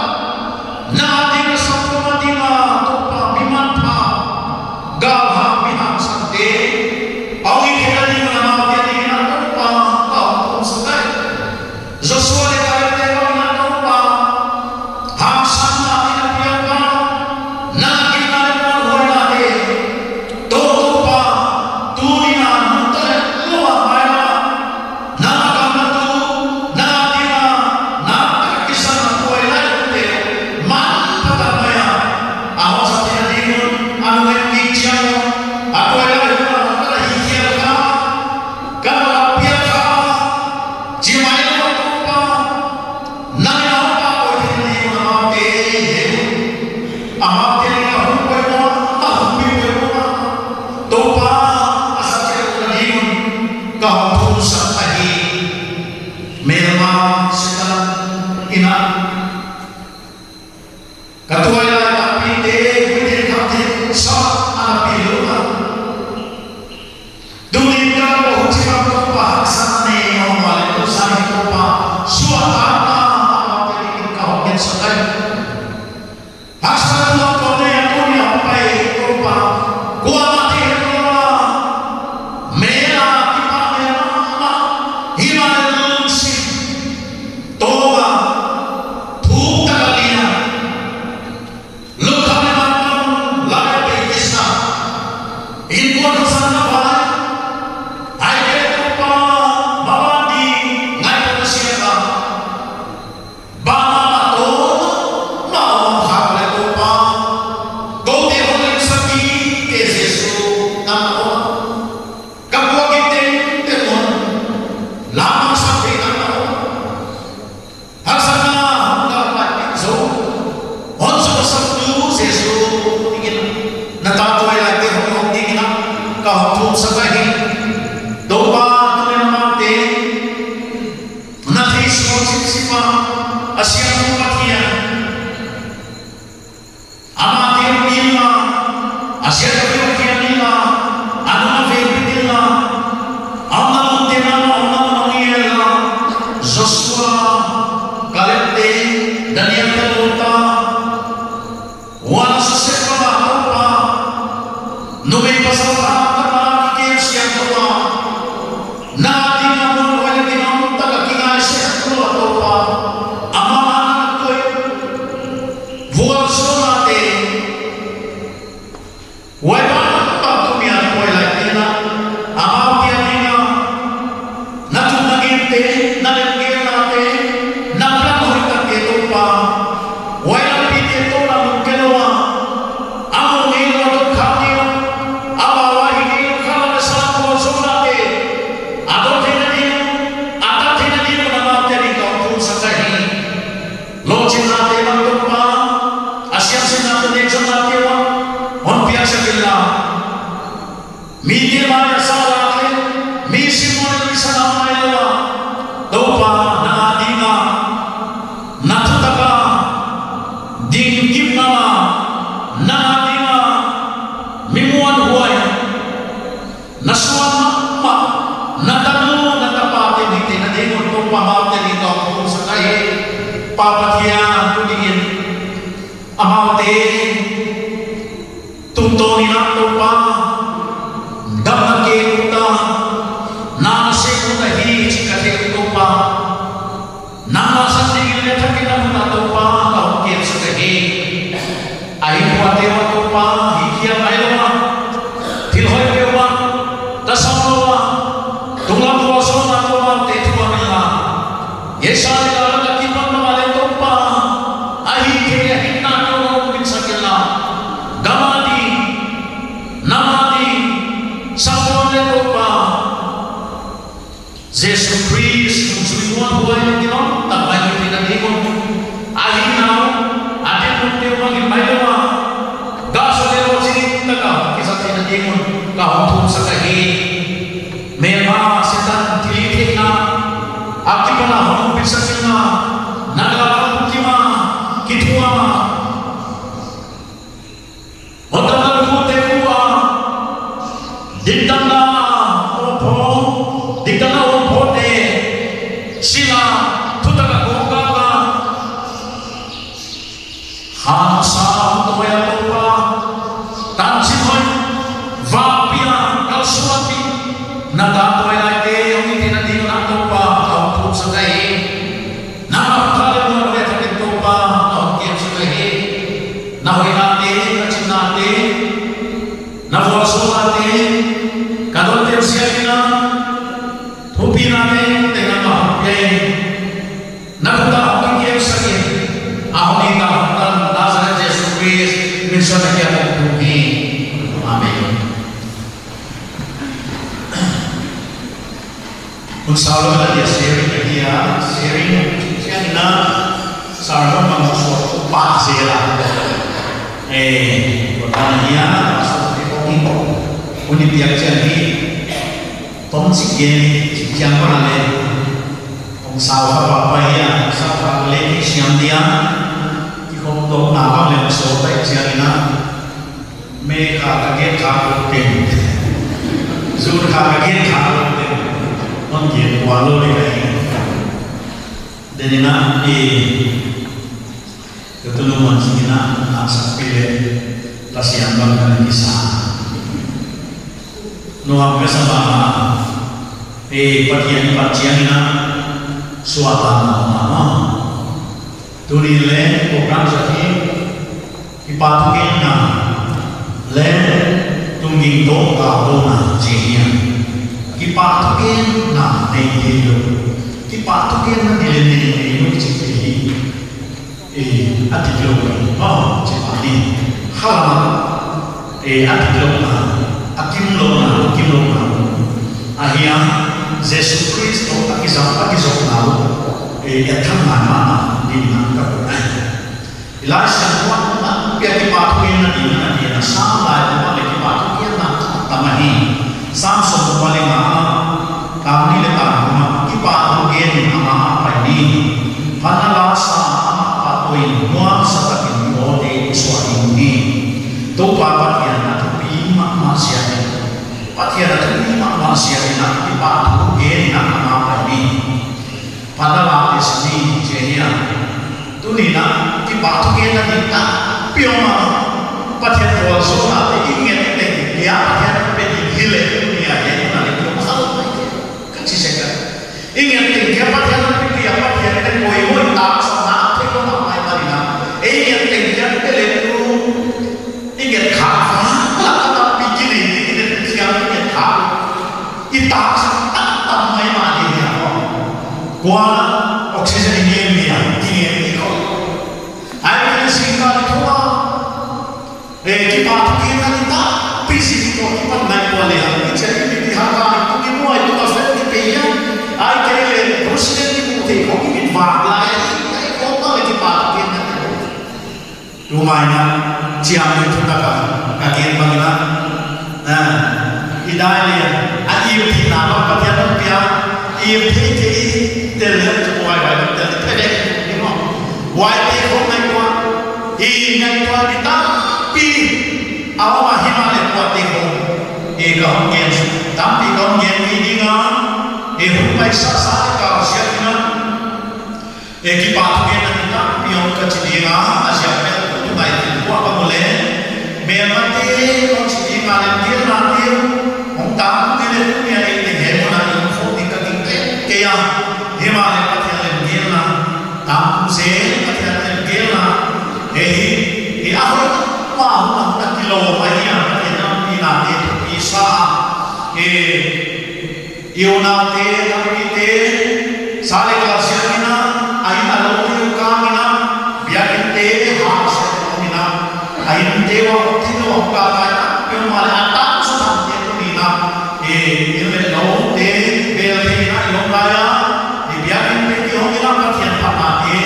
na ding a saptuam a ding a Toupa mi manpha, galhang mi hangsan te, a hong hihtheihna ding a amaute ding in Toupa, ka hon thumsak ahi. Joshua leh Caleb te bangin Toupa, hangsanna in a piak a, na gimna leh na huaina te. Toupa, tuni a nungta leh lou a mai a, na gamla tu, na ding a, na kisan a tuailai te, manpha tak mai a, a hon zat theihna ding un, a nungak kichiang un, a tuailai hun a hon ka hi khial kha, ka la piak kha, chi mai lou Toupa, nang in a hon pahtawi theihna ding un amaute, amaute in a hon poimoh, a hon pi poimoh, Toupa, a zat theihna ding un, ka hon thumsak ahi, melma Setan in a. Ka tuailai a pite, huite khamtheih sa a na pi lou a. Tunin ka lungsim ah Toupa haksatna nei nawn leh tu zan in Toupa suahtakna amaute ding in ka hon ngetsak ahi. Haksatna tuamtuam nei te, na lemgelnate, na plan hoihtakte Toupa, huai lampite toh na lungke lou a, a mu ngei lou a dot kha ding, amau a hih ngei lou kha lou a sa vualzawlnate, a dot theihna ding, a tat theihna ding un amaute ading ka hon thumsak ahi. Lohchingnate bang Toupa, a siamsinnate, nekzonnate uah hon piaksak inla. Mite mai a sa lak leh, mi simmawh leh mi sanau mai lou a, Toupa, nang ading a, na thutak a ding kip ngam a, nang ading a mi muanhuai, na suan mahmah, na tanu, na tapate hihtheihna ding un Toupa, amaute ading ka hon thumsak ahi. Pa Pathian, tuni in amaute tungtawn in ah Toupa, damna kek ut a, na na sep ut ahi chih ka theih uh Toupa. Nangmah san ding in leh thak in na hun ah Toupa, ka hon kemsak ahi. A innkuante uah Toupa, hihkhial ngai lou a, thil hoih peuhmah tasam lou a, tunglam vualzawlna tawh amaute thuam inla. Hiai sa leh la lak a kipan mahmah leh Toupa, a hihtheih a hinna tawh hon hopih sak inla. Gam ading, nam ading, sapphuan leh Toupa, Jesu Khrist nungzui muanhuai leh kilawm tak mai hihtheihna ding un, a hinna uh, a dinmun peuhmah ngim mai lou a, gahsa leh lohching tak a kizat theihna ding un ka hon thumsak ahi. Melma, Setan thilhihtheihna akipan a hon hopih sak inla, na galkap bukim a, kithuam a, hotdamna lukhutte uh a, diktatna omphaw, diktatna omphaw te sil a, thutak a kawkgak a, khansa hong tawi a Toupa, tanchin hoih, vakpi a kalsuanpih, na tatuailai te hong hihtheihna ding un ah Toupa, ka hon thumsak ahi. Nangmah kha leh muanhuai leh thak in Toupa, ka hon kemsak ahi. Na hoihnate, na chinnate, na vualzawlnate ka dot theih ziak in ah, thupina tengteng nangmah hon pia in, na khut ah hon kikemsak in, a hon it a hon tan Nazareth Jesu Khrist min suang in ka hon thum hi. Amen. Hun sau lou a dia sharing ahi a, sharing chiang in ah, sermon bang suak pah zel a. Eh, tua tan ahi a, pastor te pawh in, hun i piak chiang hi, tom chik gen, chik chiang bang a leh, hong sau kha pah pah hi a, sau kha leh ki siam dia, kikhop toh na bang leh so tai chiang in ah, Mei kha ka gen kha lou teng. Zun kha ka gen kha lou teng. Hon gen kuan lou leh ka hi. Denin ah i, ka tunu man sing in ah, na sak pi leh, Pasian bang ka na kisa. Nuam ka sa bang a, eh, Pathian i pat chiang in ah, suahtakna om a. Tuni leh, program zat hi, Kipahthugenna leh tungging toh gallouhna chih ahi a. Kipahthugenna nei theilou, kipahthugenna di leh nei theilou chih ahi. Eh, a diklou, maw, chih ahi. Khalam ah, eh, a diklouhna, a kimlouhna, a kimlouhna ahi a. Jesu Khrist toh a kizang, a kizopna uh, eh, a thang ngai mahmah ding in ka koih ahi. I Laisiangthou ah tampi a kipahthugenna ding ana gen a, Sam laite'n bang leh kipahthugenna tam ahi. Sam sawmguk leh nga, tang nih leh tang thum ah, kipahthugen in amah a pai ni. Phatna la sa amah pahtawi in, muansa takin i awlmoh te i suah ding uhi. Toupa Pathian a thupi mahmah ziakin, Pathian a thupi mahmah ziakin a kipahthugen in amah a pai ni. Phatna late sim ni, chih ahi a. Tuni in a kipahthugenna ding tampi om a. Pathian vualzawlnate i nget teng kia Pathian pe ding hileh tuni a gen na leh ki om kha lou mai. Ka chi sek a. I nget teng kia Pathian pe kia Pathian pe poimoh in taksa na theilou mahmah ahihmanin a. I nget teng kia pe leh tu. I nget kha, lak a tampi kinei, i nget thiam, i nget kha. I taksa tam tam mai mah ding hi a. Kua'n oxygen i ngen ni a, ki ngen ni khong. Ai, ka sing ka ni khong a. E, kipahthugenna tampi si ni khong, kipan nai khong le a. I chia i mi ti ha ka, i tu i muai, tu ka fen ki pe a. Ai, kei le, Christian ki mu thei khong, i mi vak lai, ai, khong ka le kipahthugenna ni khong. Tu mai in a, chiang ni thutak a, ka gen bang in a, a, i dai le, a i pi na bang Pathian hon pia, i pi te i tel le, tu wai wai tel te le, ni mo. Wai te khong ngaihtuah, i ngaihtuah ni tampi, a om a himahleh kuate khong, e ka hon gen, tampi ka hon gen ni ding a, e hun paisa sa le ka siat in a, E kipahthugenna ni tampi om ka chi ding a, a ziak pen tu ngai tin kua ka mu le. Melmate om chi ding a, lemgelnate om tam ni le, tu ni a ei te he mo na ni om khong ni ka ding te kei a. Himahleh Pathian lemgelna tam kum se, Pathian lemgelna. E hi, e a hoi ma hun a hun a kilawm ahi a, Pathian lempi na te thupi sa. E, i unaute, tampite, sa le kal siat in a, a inn a lou te kang in a, biakinnte, hal siat in a, a innte uah, thil uah ka kai na, i om a le a tam suk tham te tu ni in a, e, inn le lou te, bel te in a, i om lai a, e, biakinnte ki hong in a, Pathian phatna te,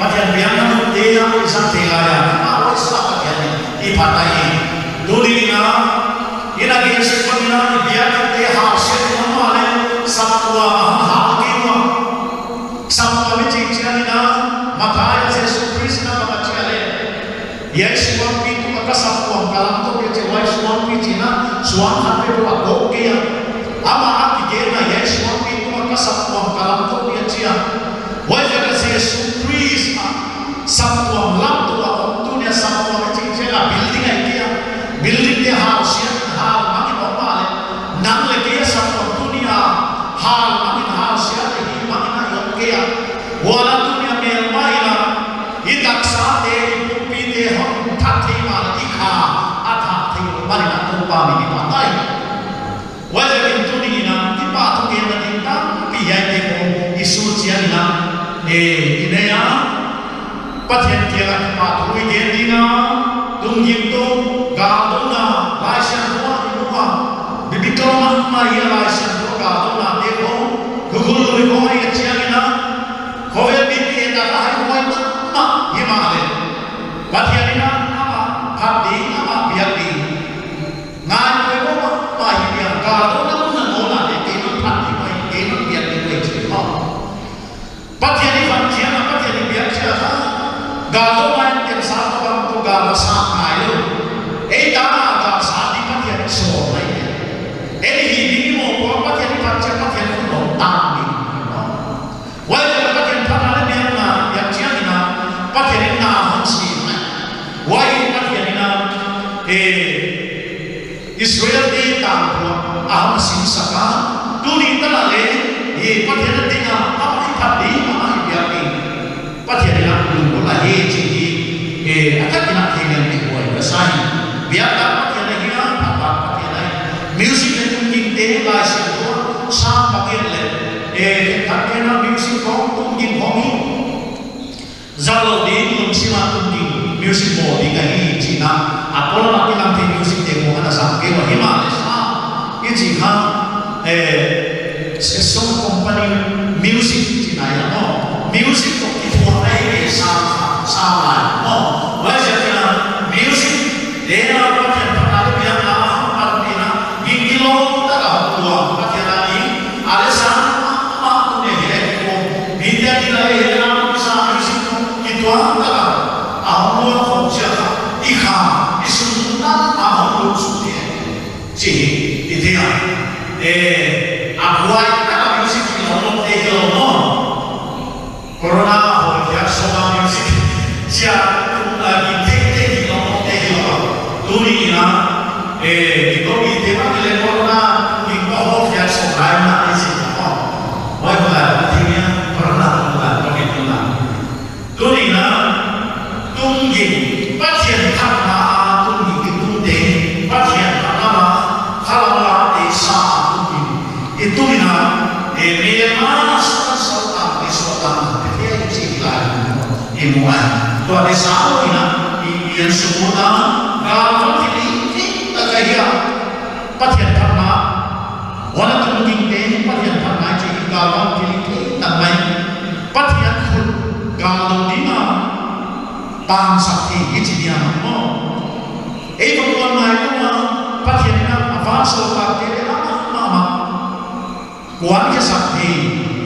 Pathian biakna mun te a, i sak te lai a, a, oi sa Pathian i phat a i, tu ni in a, Inn a gen sek bang in a, i biakinnte hal siat in a om a le, saptuam a hal kei ua. Saptuam i chih chiang in a, Matthai a Jesu Khrist in a bang a chi a le. Hiai suangpi tung a ka saptuam ka lamtou di a chi, huai suangpi chih in a, suang khat bek a kawk kei a. Amah a kigen a hiai suangpi tung a ka saptuam ka lamtou di a chi a. Huaiziak a Jesu Khrist a saptuam lamtou a om, tuni a saptuam i chih chiang a building ahi kei a. Building te hal siat, hal mang in om a le. Nang le kei a saptuam tuni a hal mang in hal siat le hi mang in a i om kei a. Huan a tuni a melma in a, i taksa te, i pumpi te hon that thei ma le i kha a that thei mang in a Toupa min i phat ahi. Huaiziakin tuni in a, kipahthugenna ding tampi hiaite khong i sut chiang in a, e, i nei a, Pathian kiang a kipahthu i gen ding a, tungging tung, galdouna, Laisiangthou a i mu a, biblical mahmah hi a Laisiangthou galdouna te khong, thukhun lui khong a i et chiang in a, khovel mite tak a haihuai mahmah himahleh. Pathian in a, amah phat ding, amah biak ding. Ngai koi mo ma, ma hi biak ka do na mun a no na de, kei non phat di mai, kei non biak di mai chi ma. Pathian i phat chiang a, Pathian i biak chiang a, gal do mai kem sa ko bang ko gal sa ngai lou. Ei ta na gal sa di Pathian i so mai. Ei hi di ni mo ko Pathian i phat chiang, Pathian i lo ta ni. Huai leh Pathian phatna leh biakna, biak chiang in a, Pathian in na hon sim a. Huai Pathian in a, eh, Israel te tangthu a hon sim sak a. Tuni tan a leh, eh, Pathian a ding a, amah i phat ding, amah i biak ding. Pathian in a lunglut a hi chih hi, eh, a thak in a thei ngen ding huai ka sa hi. Biak a Pathian ahi a, phat a Pathian ahi. Music leh tungging te, Laisiangthou a, sang bang en leh, eh, khenkhat te na music khong tungging khong hi. Zang lou ding lungsim a tungging, music bawl ding ahi chihna. A polam a kilang thei music te khong ana zang kei ua himahleh sa. I chih kha, eh, song company music chihna ahi a maw. Music toh kituak ahi kei sa, sa lai maw. Huaiziakin a music, leh na Pathian phatna leh biakna a hon pan ding a, mi kilawm tak a hon tuak Pathian a ding, a leh sa, ma, ma, tu ne he, ki ko, mi te a ding a leh he, na, sa, music toh kituak tak a, a hon tuak khong ziak a, i kha, i sung tak a hon lut suk ding. Chih, i thei a. Eh, a buai tak a music kilawm lawm te kilawm lawm. Corona a hawlkhiak sawm a music chia tung a gik thei te kilawm lawm te kilawm lawm. Tuni in a, eh, i ko mi te ma te leh corona gik ko hawlkhiak sawm lai na i si ko. Wai ko lai ko thei ni a, corona ko lai ko ni tu na. Tuni in a, Tua te sa lo in a, i, i en suk ut a, galvan thilhih tak ahi a. Pathian phatna, huan a tungging te, Pathian phatna i chih galvan thilhih tak mai. Pathian khut gal dou ding a, tangsak thei hi chi diam maw. Ei va kuan ngai lou a, Pathian in a, a van sawltak te le a, ma, ma, ma. Kuan khe sak thei,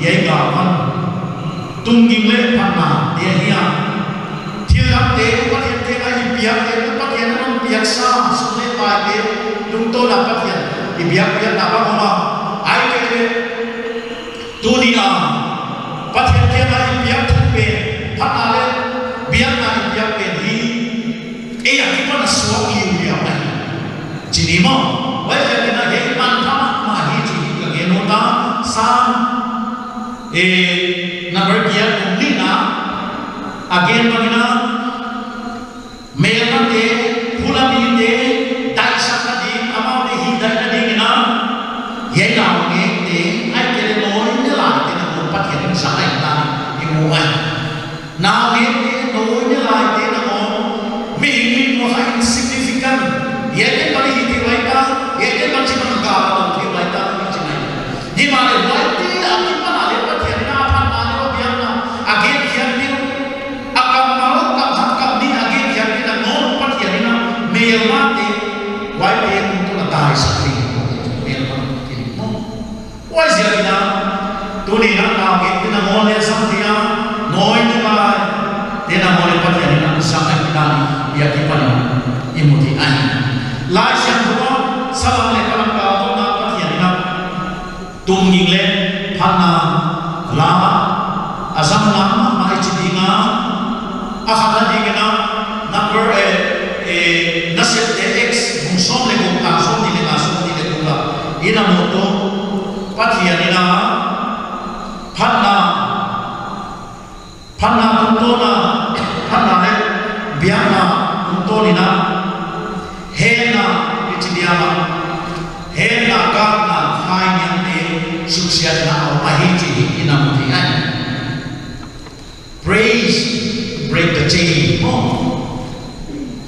hiai galvan. Tungging leh phatna, dia hia. Thil dang te, Pathian kiang a i piak te, Pathian a hon piak sa, sum leh pai te, tungtawn a Pathian, i biak, biakna bang om a. Ahihkeileh, tuni a, Pathian kiang a i piak thuk pen, phatna leh, biakna i piak pen hi, ei a kipan a suak liuliau ahi. Chi ni maw, huaiziakin a hiai manpha mahmah hi chih ka gen ut a, Sam, eh, number giat kum nihna, a gen bangin a, melmate, phula mite, daihsakna ding, amaute hihdaihna dingin a, hiai naungek te, ahihkeileh nawi ne lai te na kum Pathian in zang ahi ta, i mu ahi. Naungek te, nawi ne lai te na kum, mihing mitmuh a kha insignificant. Hiaite bang hi thei uai ta, hiaite bang chi bang ka lo thei uai ta, mi chi mai. Himahleh huaite a kipan a leh Pathian in a phatna leh a biakna, a gen khiak ding, a kammal, kam hat kam nih a gen khiak ding a nawn Pathian in a melmate, huaite tungtawn a daihsak ding, melmate maw. Huaiziakin a, tuni a naungek te nangawn leh zang thei a, nawi ne lai te nangawn leh Pathian in a zang ahi ta, hiai akipan in i mu thei ahi. Laisiangthou a, salam leh kalam kal dong a Pathian in a, tungging leh phatna la, a zang mahmah i chi ding a, a khatna dingin a, number, eh, eh, Nasepte Acts, bung sawm leh guk, tang sawmnih leh nga, sawmnih leh guk a, i na mu tuh, Pathian in a, phatna, phatna tungtawn a, phatna leh biakna tungtawn in a, hetna, i chi diam a, hetna, gakna, hai niam te, suksiatna a om ahi chih i na mu thei ahi. Praise, break the chain. Oh.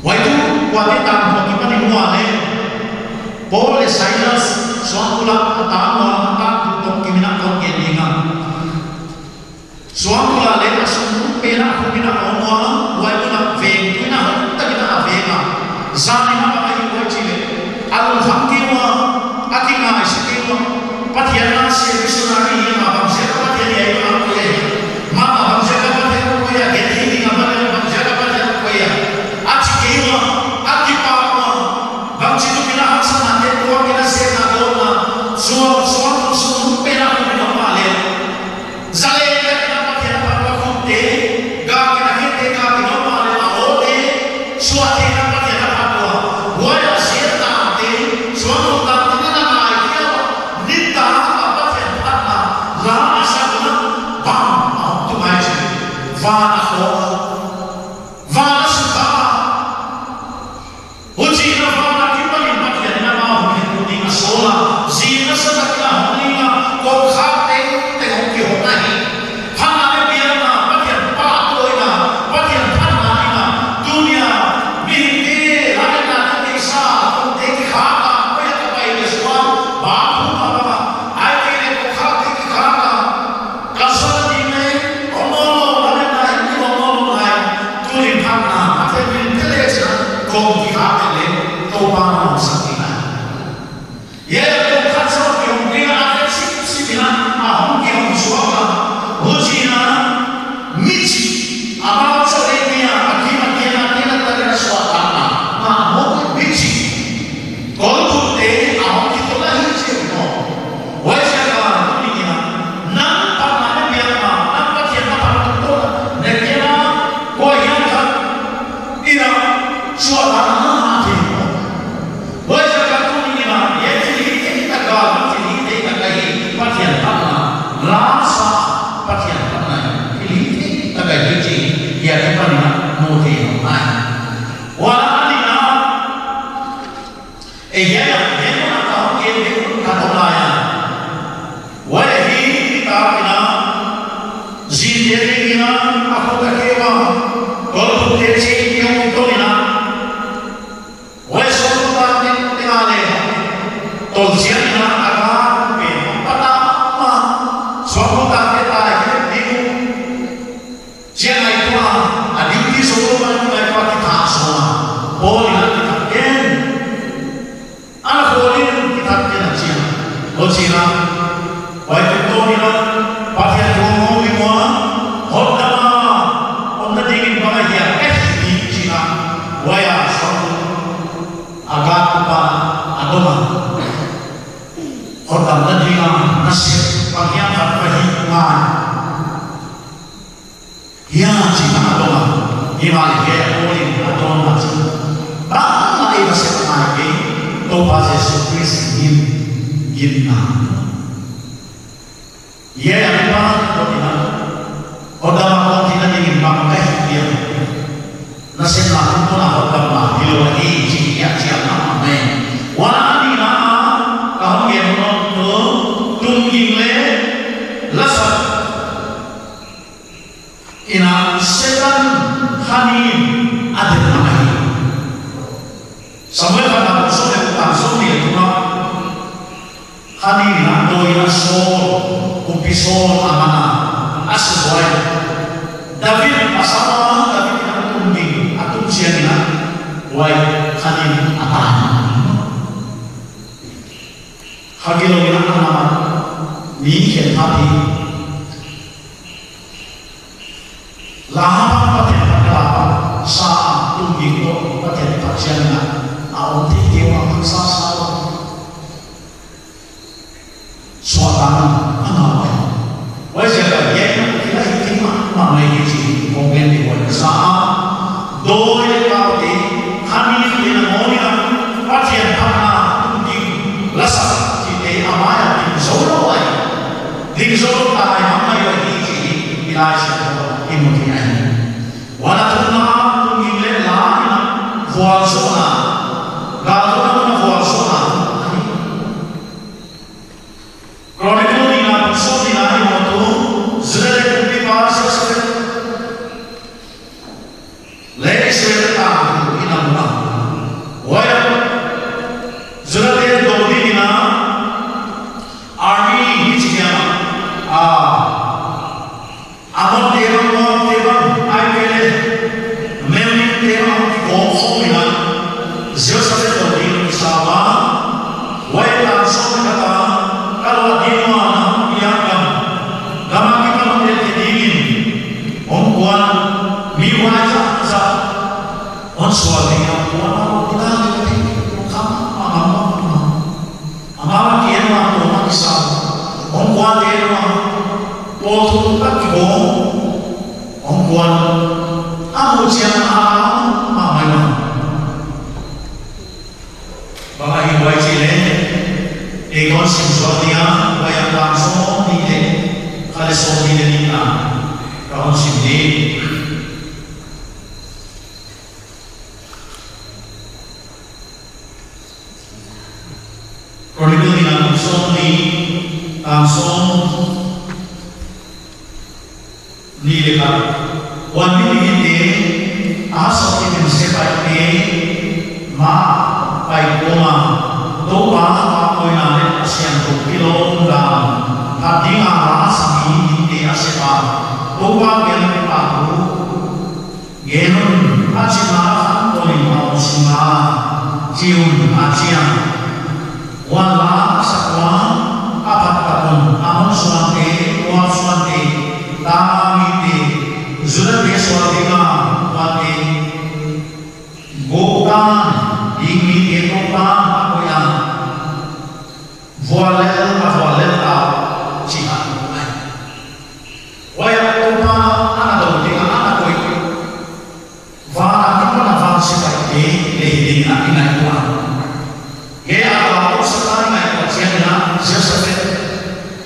Huai tuh, kuate tangthu a kipan in hua leh. Paul leh Silas, suangkulh a tangthu a, tangthu tawh kimin a kon gen ding a. Suangkulh a leh a sung pen a khum in a om ua, huai mun a veng tui in a hong tak in a veng a. Zan in a bang a hih uai chih leh. A lungkham kei ua, a kingaihsun kei ua. Pathian na se missionary hi a bangziak a Pathian hiai bang a koih a hia. Mah a bangziak a Pathian koih a gen hi ding a Pathian bangziak a Pathian koih a. A chi kei ua, a kipak ua. Bangchi tukin a haksatna te tuak in a sepna dawnna. Suang, suang, sung pen a khum in a om a leh. Zalen ka kina Pathian a phat ua khut te, gak kina khe te, gak kina om a leh a aw te, suah te na Pathian a phat ua. Huai a sia tang te, suah khut tang te na ngai kia ua, ni tang a Pathian phatna, la a sa kuna, bang a hong tu mai chi, van a khawng, van a sukha. Huchiin a van a kipan in Pathian in amah hong hentu ding a sawl a, zing nasatak in a hong ing a, kongkhak tengteng hong kihong ahi. Phatna leh biakna, Pathian pahtawi na, Pathian phatna in a, tuni a, mihingte, lametna te neisa, kongte kikhak a, koi a ka pai leh suan, bang phum a bang a, ahihkeileh kongkhak te kikhak a, ka suan ding leh, om nawn lou, lametna in om nawn lou lai. Tunin phatna, a te min te leh sa, kong kikhak te leh, Toupa'n a hong sak ding ahi. Ye, kong khat sa kihong ding a, a te sip sip in a, a hong kihong suak a. Huchiin a, michih, amau sa leh mi a, a kim a kiang a, kiang a ta leh a suak ta a. Ma, mo, michih. Kolbut te a hong kitol ahi chi maw. Huaiziak a tuni in a, nang phatna leh biakna, nang Pathian na phat tungtawn a, na kiang a, kua hiam khat in a, suah ta na na thei maw. Huaiziak a tuni in a, hiai thilhih theihtak a, thilhih theihtak ahi, Pathian phatna, la sa, Pathian phatna, thilhih theihtak ahi chih, hiai akipan in a, mu thei maw. Huan a nihna, Ei, hiai a, hiai mun a ka hong gen ding hun khat om lai a. Huai hi, nitak in a, zin te ding in a, a khut a keu a, Sei kiang tawh ni na. Huai suangkul tak tengteng a leh tolh chiang in a, a gam pen pata ma. Suangkul tak te ta leh ki ding uh. Chiang ai tua, a duty sawtlou man in ai tua kitha sawm a. Paul in a kitha ken. Ana khawlin kitha ken a chi a. Huchi in a. Huai tungtawn in a, Pathian thu ngou i muang, hotdam a omna dingin bang ahia ka hih ding chi in a. Huai a suangkul a gam upa a dong a. Hotdamna ding a nasep bang hiam khat ka hih ngai hia chi in a dong a. Himahleh hiai a Paul in a dawnna chu, bang a i nasep ngai kei, Toupa Jesu Khrist in ginna. Hiai a mi pa ko tina, hotdam a kon tina dingin bang ka hih hiam. Nasepna tungtawn a hotdamna hilou ahi chih hiai chiang a om e. Huan a nihna a ka hon gen nawn uh, tungging leh lasak in a Setan khanin a den ahi. Samuel khatna bung sawm leh guk tang sawmnih leh thum ah, khanin a dawi in a Saul, kumpi Saul a man a, a subuai. David a sa a, David in a tungging a tung chiang in a, huai khanin a tai. Kha gilou in a na man, mi khen pha pi. Lam a Pathian phat ka lam a sa a, tungging toh Pathian phat chiang in a, a om teitei ua, a sa sa ua. Suahtakna a ngau a. Huaiziak a gen, i la hi thei mahmah mai hi chih kong gen di huai ka sa a. Dawi leh kau te, khanin te nangawn in a, Pathian phatna, tungging, lasak chihte a mai a ding zou lou ahi. Ding zou lou tai mahmah mai uh ahi chih i Laisiangthou i mu thei ahi. Huan a thumna, tungging leh la in a vualzawlna, galdawkna mun a vualzawlna ahi. Chronicle nihna bung sawmnihna i muh uh, Juda te kumpipa Jehoshaphat leh Israel te tangthu in a mu a. Huai a, Juda te dou ding in a, army hi chi hiam a, Ammon te bang, Moab te bang, ahihkeileh Maon te bang kikawm khawm in a, Jehoshaphat dou ding in a kisa ua. Huai tan sawm leh khat a, ka luah ding ua na piak gam, gam a kipan hon delhkhe dingin hong kuan mi huai zahzah hon sual ding a, kuan a hong kuan ding a, hong kham a, a ngam a, a ngam a. Amau a ki en ua, kuan a kisa ua. Hong kuan te ua, pawl thum tak kibawm. Hong kuan a, a muh chiang a, a ngam mahmah ua. Bang ahi huai chih leh, ei kon sim zual ding a, huai a tang sawmnih leh, kha leh sawmnih leh nihna, ka hon sim ding. Chronicle nihna bung sawmnih, tang sawm nih leh khat. Huan mi mihingte, Ahaz sawt kitem sepaihte mah pai kawm a, Toupa pahpawina leh a siangthou kilawm dan phat ding a la sa mihingte a sep a, Toupa kiang ah kipahthu gen un, a chihna khantawn in a om sing a, chi un, a chi a. Huan la sak ua, a phat tak un, Ammon suante, Moab suante, Tammang mite, Juda te sual ding a, huante, guk tan, ding mite Toupa'n a koih a, vuallel, a vuallel ta, chi a. Huai a Toupa ana dou ding a, ana koih. Van a kipan a van sepaihte lei ding a i ngaihtuah a. Hiai a la sak a i ngaihtuah chiang in a, Jehoshaphat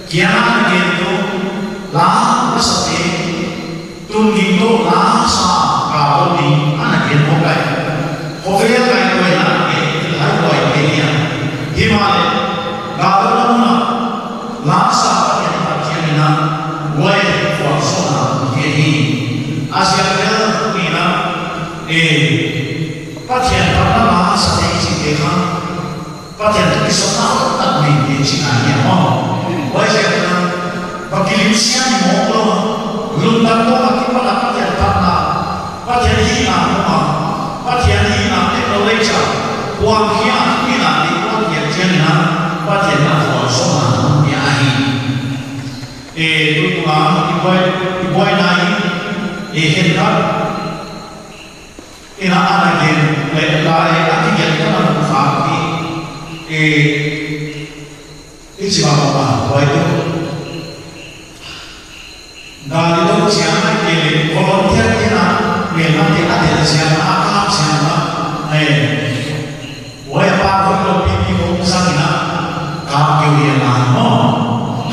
kiang ah a gen tuh, la, lasate, tungging toh la sa, ka bawm ding ana gen mawk ahi. Khovel ngaihtuah in a gen thil haihuai te hi a. Himahleh, galdawkna mun ah la sa Pathian phat chiang in a, huai vualzawlna hi ahi. A ziak tel tuni in a, Eh, Pathian phatna la sa thei chihte kha Pathian toh kisapna hoihtak nei te chihna ahi maw. Huaiziakin va kilim siam mawk lou. Lungtang tawh a kipan a Pathian phatna, Pathian hihna mawk a, Pathian hihna acknowledge a, huang hia hihna te kuan hiam chiangin a Pathian a vualzawlna hun ahi. Eh, tutung a i buai, i buaina in, eh, khenkhat in a ana gen leh la, eh, a kigen ka na mu kha hi. Eh, i chi mahmah a, huai tuh gal i dong chiang ahihkeileh volunteer te'n a melmate a del chiang a, a kap chiang a, eh, huai a pa hoihlou pipi khong sang in a, kap kei uh hi a maw.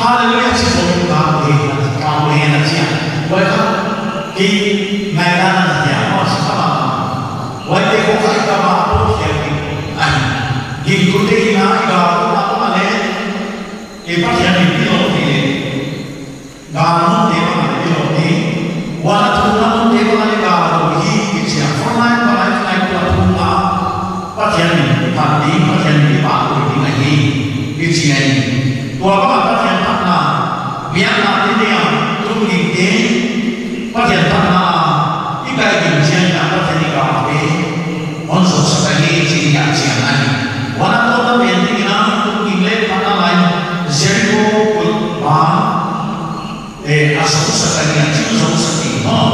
Hallelujah chi khong kap kei uh hi a, kap kei uh hi a chi a. Huai kha kei ngaihdan a hi a maw, chi kha mah. Huaite khong kha i kap a pawt hiam kei. Ai, gingtute in a i gal a kap a leh, i Pathian in i lawm hi leh. Gal nunte bang a leh i lawm hi. Huan a thumna nunte bang a leh gal lawm hi, i chi a. Frontline bang a leh i ngaihtuah thumna. Pathian in phat ding, Pathian in i pahtawi ding ahi, i chi ahi. Tua bang a Pathian phatna, biakna te nia, tungdingte, Pathian phatna, i kai ding chiangin a Pathian in i gal te hon zousak ahi chih i chian ahi. Huan a tawpna pen dingin a, tungding leh phatna lai, Jericho kulh bang, eh, a zousak ahi, a chim zousak ahi, maw.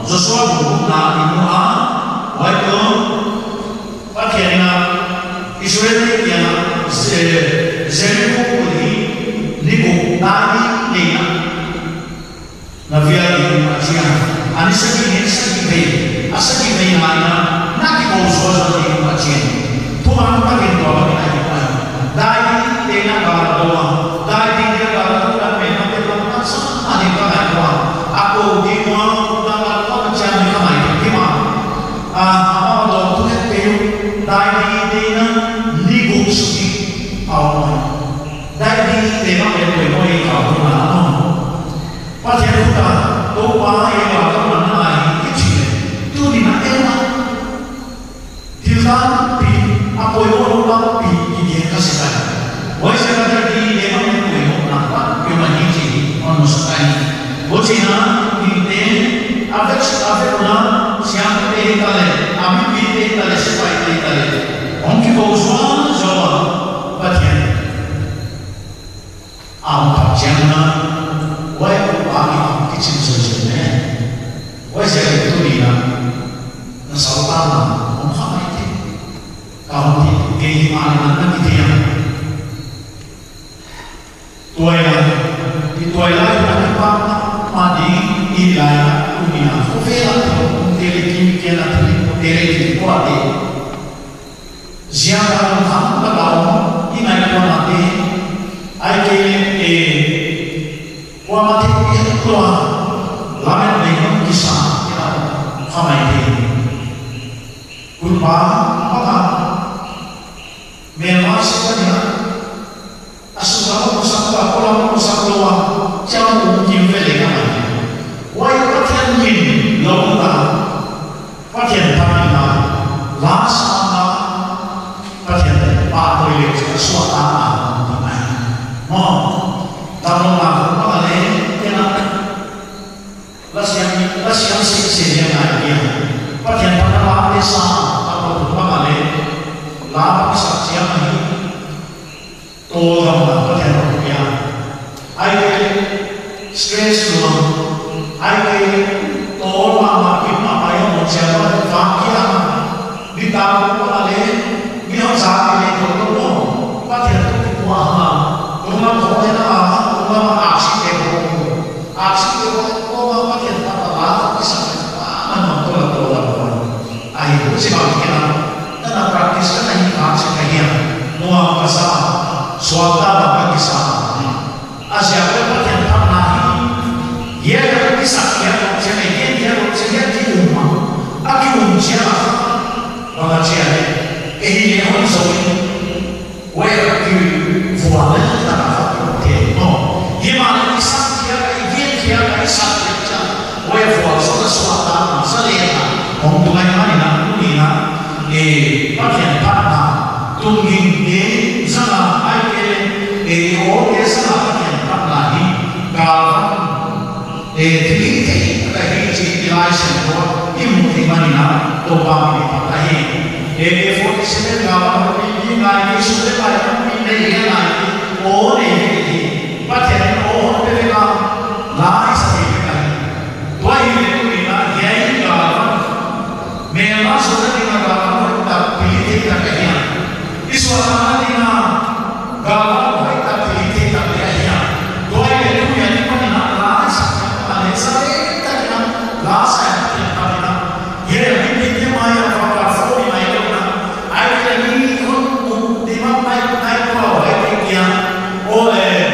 Joshua bung gukna i mu a, huai tuh, Pathian in a, Israelte kiang a, Je-, Jericho kulh hi, ni guk dai ding nei a na vial ding uh a chi a. A ni sagih ni sagih vei, a sagih vei na in a, na kikou zual zual ding uh a chi a. Thuman takin tua bang in a hi a. Dai dingte na gal dou a, dai dingte gal dou a, melmate lam na sa a ding ka ngaihtuah a. A kou ding ua, na gal dou a chiang ni ka ngaihtuah ding ua. A, a ma dou tu het pe u, dai dingte na ni guk suk ding a om a. Dai dingte na melmate lam na om a. Pathian khut a, Toupa ei gal dou na ngai i chih leh, tuni'n a en a, thil tampi, a poimoh lou tampi, i gen ka sek a. Huaiziak a dai dingte bang leh poimohna tampi om ahi chih hon musak ahi. Huchiin a, tungdingte, a vek, a vek un a, siampite hi ta leh, a mipite hi ta leh, sepaihte hi ta leh, hong kikou zual zual a, Pathian a hong phat chiangin a, huai a pa in hong kichim soi soi ne. Huaiziakin tuni'n a, na sawt tan a, hong kha mai thei. Ka hong thei, kei himahleh na na kithei a. Tuailai, i tuailai na kipak mahmah ding i lai a, tuni'n a, khovel a thil, kum te leh kim kel a thil, kum te leh kim kuate. Ziak a lungkham tak a om, i ngaihtuahnate, ahihkeileh, eh, kuamah theihpih lou a, lamet leng hong kisa, kila, khamai thei. Kulh bang, bang a, melma sek a ni a, a sung lam a musak lou a, polam a musak lou a, chiang um kim ve leh ka mai. Huai Pathian min lou ta, Pathian phatna, la sa a, Pathian pahtawi leh suakta a, ti mai. Maw, damlouhna khong bang a leh, kena, la siam, la siam sik se leh ngai dia. Pathian phatna la te sa, damlouh khong bang a leh, la bang sak chiang ahi. Tawldamna Pathian a hon pia. Ahihkeileh stress lua. Ahihkeileh tawl mahmah, kip mahmah i om chiang a, vak kia a. Mi tam lua leh, mi hon sa leh tawl lua. Pathian toh kipahhuai a. Tunglam khong leh na a, tunglam a aksi te khong. Aksi te khong, tawldam Pathian phatna la, kisa. A, man man tawl tawl lua. Ahi, huchibang kena, tana practice ka na hi kha chih ka hi a, nuam ka sa, suakta bang ka kisa. A ziak leh Pathian phatna hi, hiai a kisak hiam lou chiang, hiai hiam lou chiang, hiai ki um a, a ki um chiang a, bang a chi a leh, e hi leh hon zou in, huai a ki vual leh ta ka ki um te, no. Himahleh i sak hiam, i gen hiam, i sak hiam chiang, huai vualzawlna suakta, sa leh ta. Hong tung ahihmanin, tuni'n, eh, Pathian phatna, tungging te zanga ahihkeileh, eh, awlte zanga Pathian phatna hi galvan, eh, thilhihtheihna ahi chih i Laisiangthou ah i mu theih manin, Toupa min in phat ahi. A K forty-seven galvan hoihpi ngai, kei sum leh pai tampi nei ngai, aw nei hi. Pathian in aw hon pe vek a, la i sa thei vek ahi. Tua hileh tuni'n hiai galvan, melma suahna dinga galvan hoihtak, thilhihtheihtak ahi a. I suahtakna dinga galvan hoihtak, thilhihtheihtak ahi a. Tua hileh tuni'n i phatna la i sa thei a, la i sa thei tak in, la sa thei tak in. Hiai a mipite mai a va ka fo ni mai lo na. Ahihkeileh mi hon mu di mah mai, mai ko ai te kia. Aw, eh,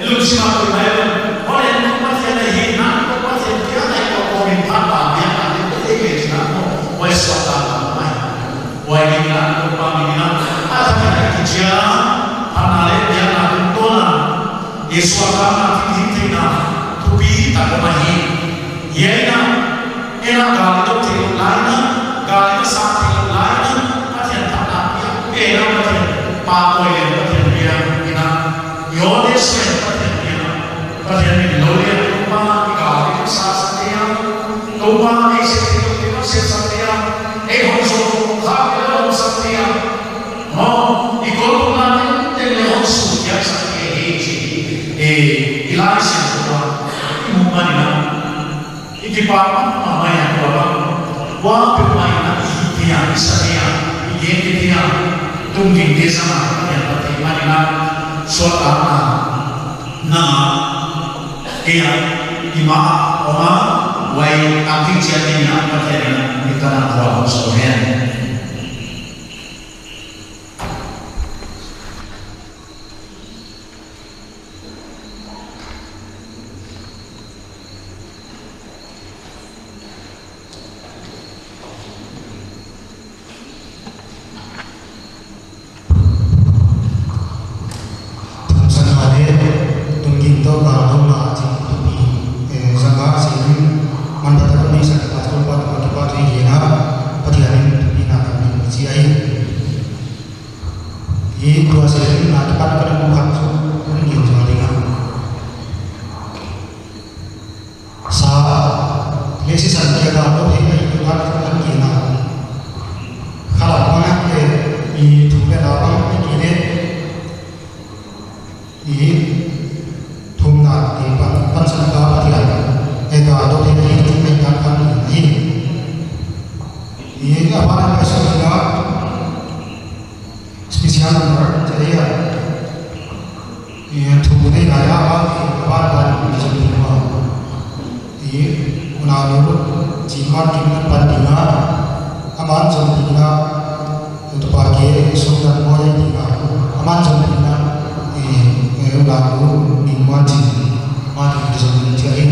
lungsim a tui mai lo. Aw, eh, Pathian ahi na, Pathian kia ngai ko ko min phat ba, mi a ka ni te te na. Aw, eh, suahtakna mai. Aw, eh, ni na, Toupa min in. A ta ki na ki chia. Phatna leh biakna tungtawn a. Jesu a ka na ki thilhihtheihna. Thupi tak ahi. Hiai na. Ei na gal dok theih lai in, gal i sa theih lai in, Pathian phatna pia, ei na Pathian pa koi leh Pathian pia, i na, i awlten Pathian pia, Pathian min lou leh Toupa i gal i sa sa thei a, Toupa ei sep theih lou leh sep sa thei a, ei hon sawm kha leh hon sa thei a, maw, i kol tung na tengteng leh hon suk ya sa thei hi chi, eh, i Laisiangthou ah i mu manin. I kipak mahmah mai a, tua bang, kuapeuhmah in i hih theih a, i sa theih a, i gen theih a, tungging te zanga Pathian phat theih manin, suahtakna, na, kei a, i ma, oma, huai, a ki chia theih na, Pathian in, i ka na tua, so hen. Thamsan kha leh, tungging toh galdouna chih thupi, eh, zanga sin, man pha tak a mi sa ka pastor pa, pa, pa, pa, Pathian in thupina ka mi chi ahi. I tua sin, na ka pa, pa, pa, pa, pa, tungging toh dinga. Sa, leh sisan kia ka toh hi ka i tu ka kan ki na. Khala pang a ke i thu leh la pang a ki leh. I thumna te pan, pansan ka Pathian. E ka toh hi ka i tu ka kan ki na. I ka pa na ka so ka. Special number, jadi ya. Ini tu ni naya apa, apa apa ni jadi semua. Ini, una dulu, jimat kita pan dina, aman jadi dina, untuk pakai, sudah mau jadi dina, aman jadi dina, ini, eh, una dulu, ni mati, mati jadi jadi.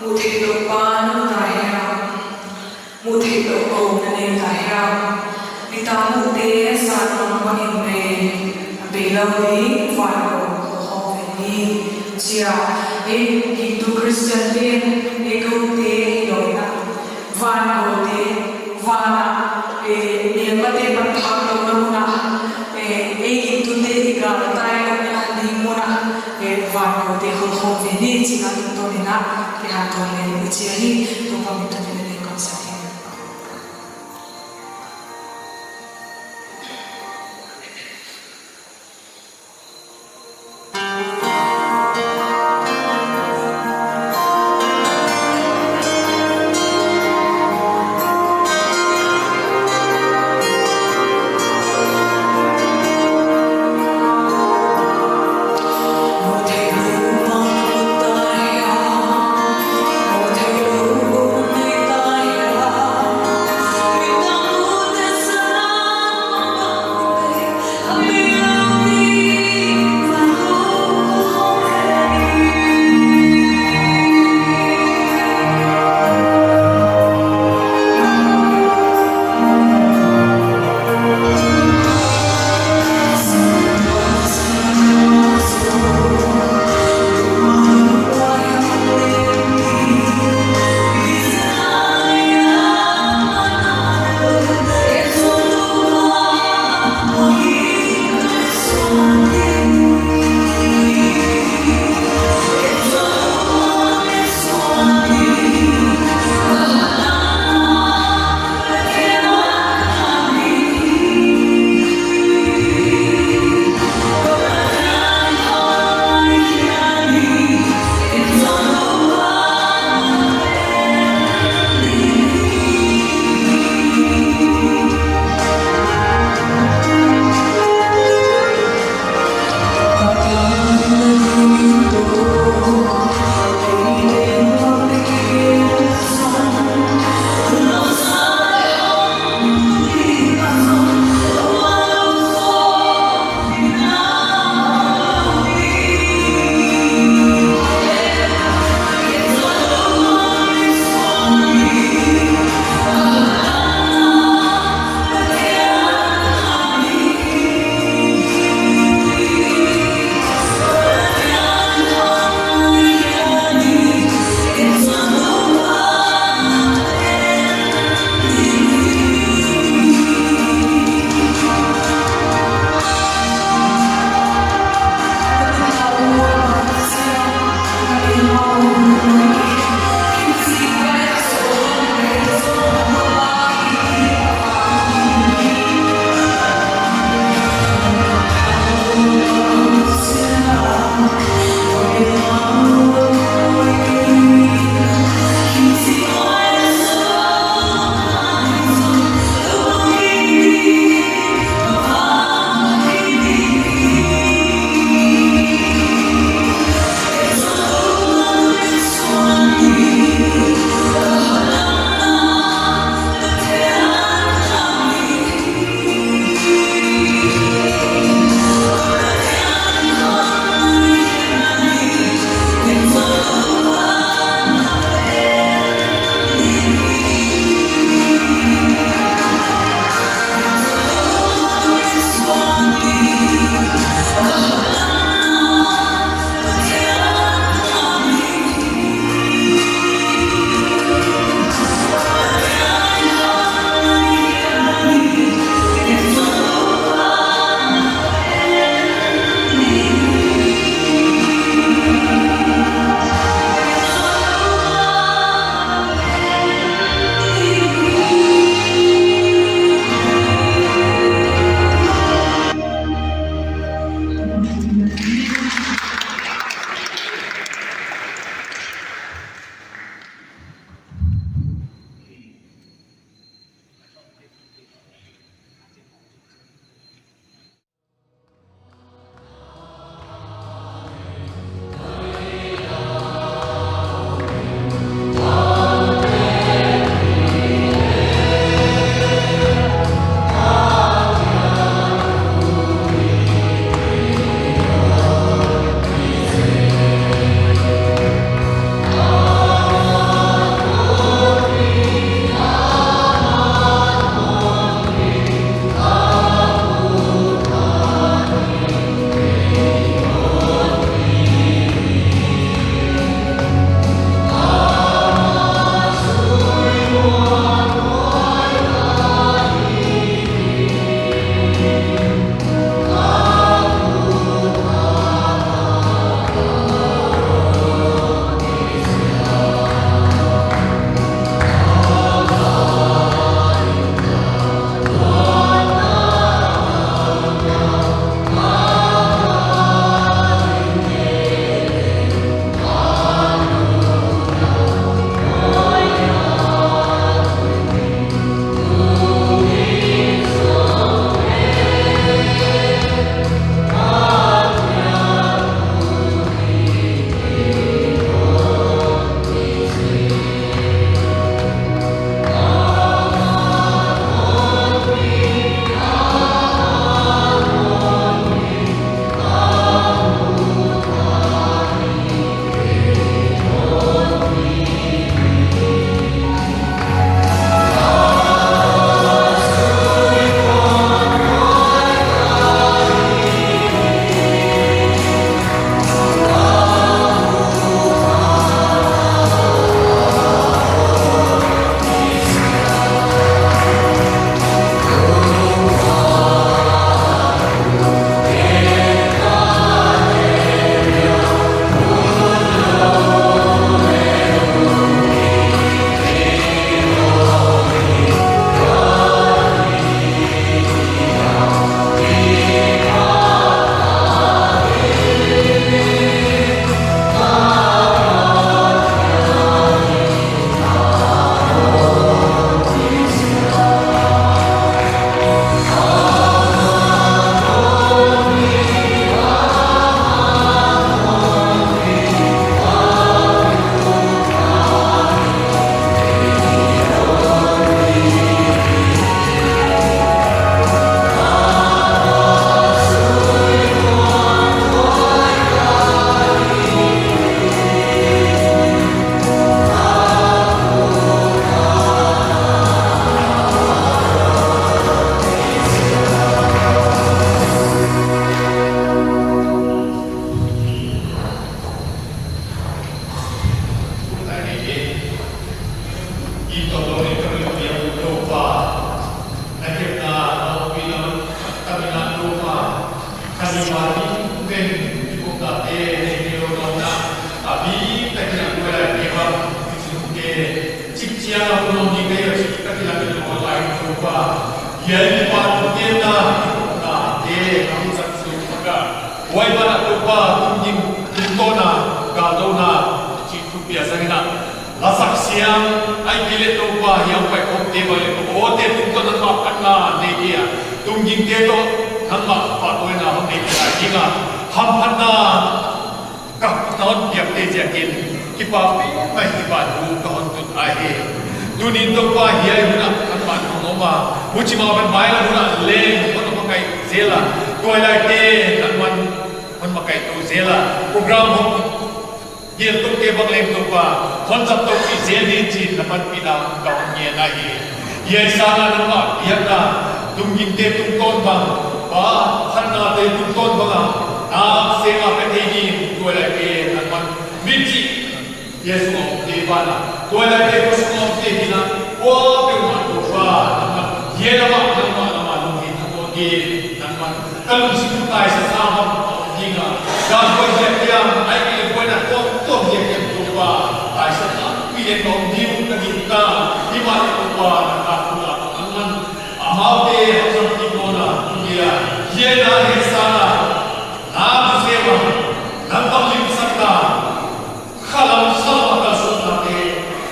Muh theihlouh pa na nei ta hiam? Muh theihlouh kou na nei ta hiam? Nitak muhte zan bangin leng a beilou ding, van gou khawlkhawm ve ni, chi a. Ei Hindu Christian te'n ei gou te hilou in a, van gou te, van a, eh, melmate pan phak louhna mun a, eh, ei Hindu te i gal tai louhna ding mun a, eh, van gou te khawlkhawm ve ni, chih a tungtawn in a, kihanthawn leng i chi ahi. Toupa min thupina nei kon sak hi. Ito lo ni kami dia Toupa. Na kep na, na opi na, kami na Toupa. Kami mari ben, ibu kate, ne kilo na, abi, tak na kuela keba, ke. Chik chia na kuno ni kaya chik tak na kuno lai Toupa. Ya ni pa tu ke na, na, ke, kami sak su maka. Wai ba na Toupa, tung jing, tung tona, ka do na, chik tu pia sa na. Lasak siam, ai kile Toupa hiam pai khop te ba le ko te tung to nan ma phat na ne kia. Tung jing te to, nan ma pa to na hon ne kia ai dinga. Ham phat na, ka na hon piak te ziakin. Kipapi mai hi ba du ka hon tut ai he. Tunin Toupa hiai hun a, nan ma no ma. Muchi ma ban mai la hun a le, hon ma kai zela. Tuailai te, nan man, hon ma kai to zela. Program hon Gel tuk te bang leng Toupa, hon zat tuk i zel di chin na panpihna ka hon ngen ahi. Hiai sang a nangmah biakna, tung jing te tungtawn bang, pa, khanna te tungtawn bang a, na seng a pe thei di, tuailai te nangman, min chi, Jesu om te bana, tuailai te Jesu om te hina, kuapeuhmah Toupa, nangman, hiai lam ah, nangmah lam ah lungkim thangtawn di, nangman, Ka lungsim uh taisa sa bang a om ding a, ka buai ziak hiam, ai kile buaina tuamtuam ziak hiam Toupa, taisa tampi leng om ding uh ka gingta, himahleh Toupa, na ka tungah nangman, amaute hon zat kik nawn a, tu dia, hiai na hiai sang a, na tu se bang, nangmah limsakna, Khalam salam a kalsuanna te,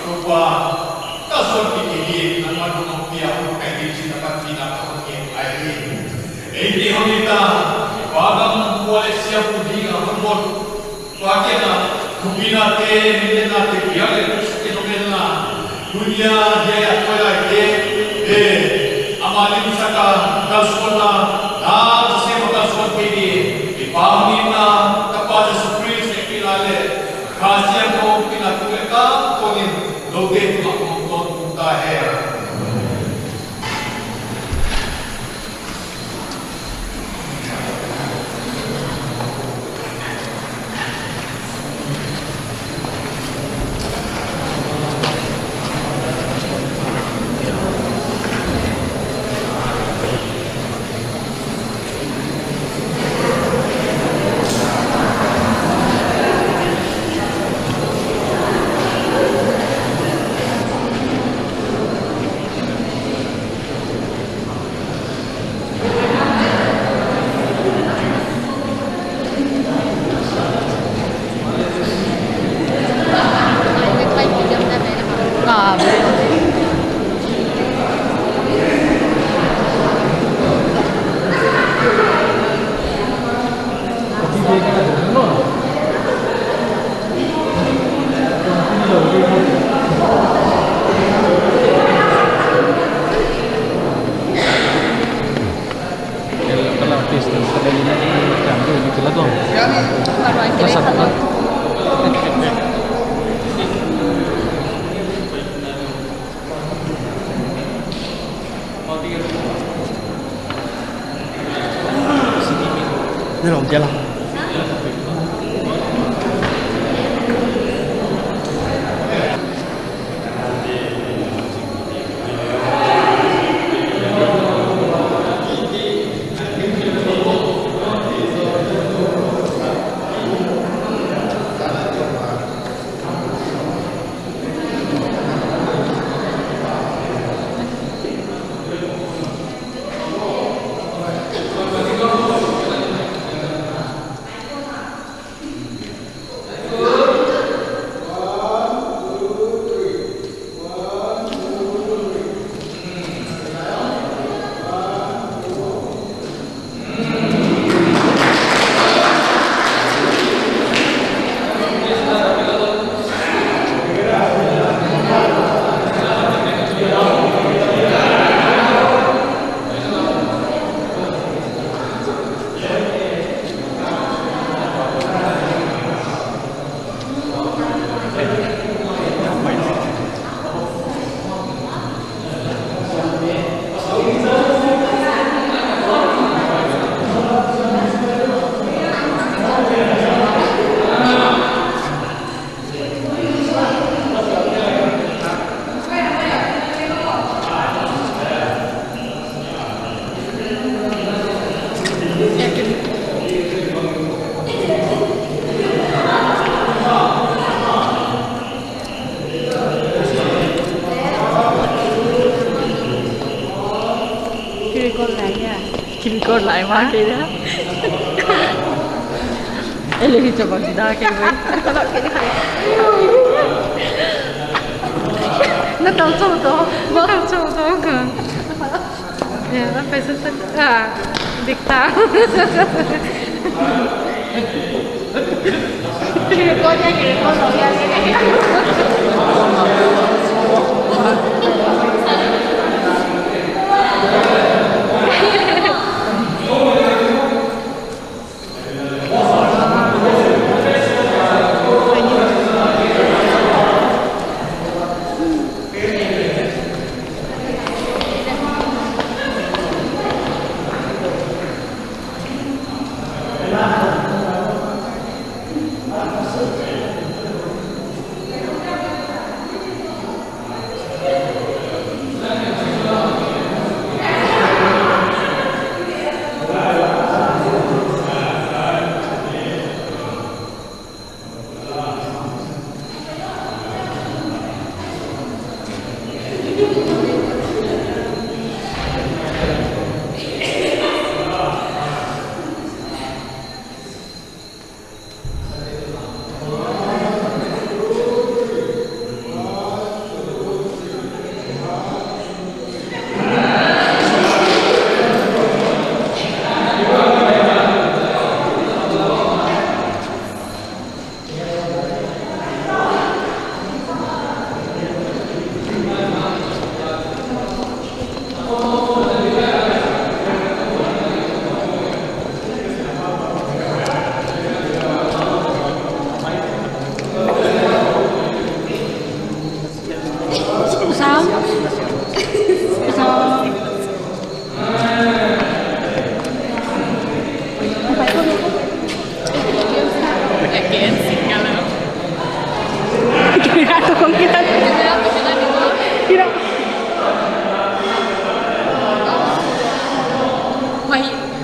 Toupa, kalsuan kik di, nangmah nung pia hon kai di chin na panpihna ka hon ngen ahi. Ei te hon ni ta, pa gam kuale siam pu di a hon bot. Pa ke na, thupina te, nilena te, biak le tus te hon ngen na. Dunia, dia ya tuailai te, eh, ama limsaka, kalsuanna, na, tu se ma kalsuan kik di, i pa hon ni na, ka pa Jesu Khrist, e kila le, Kha Siangthou pina tu le ka konin, noute tungah om tawn tung ta hen. Kor lai ma ke dia. Ele hi chabak da ke bai. Na tau chau to, na tau chau to ka. Ya, na pesa tak. Ah, dikta.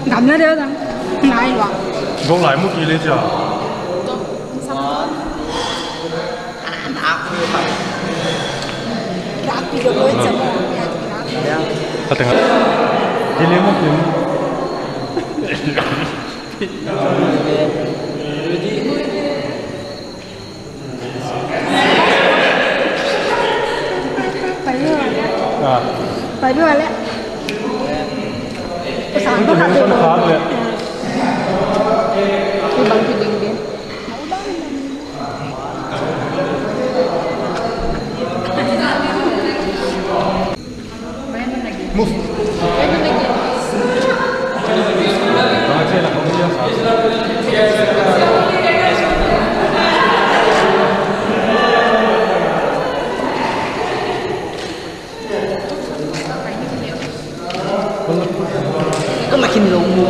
Gamla dia dah. Nai wa. Gong lai mu ki le cha. Ka tengok. Di lemo kim. Ah. Pai dua le. Pesan tu tu khat tu. Khat le. Ni bang ki ding ding. Move. Kau makin longmu.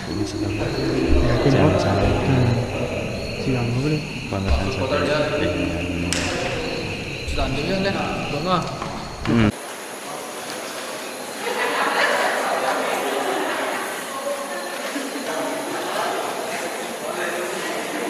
Ini sedang. Ya, kau Jangan buat. Salah. Hmm. Siang apa ni? Bangga sangat. Sudah, dia bilang dah. Bangga. Hmm.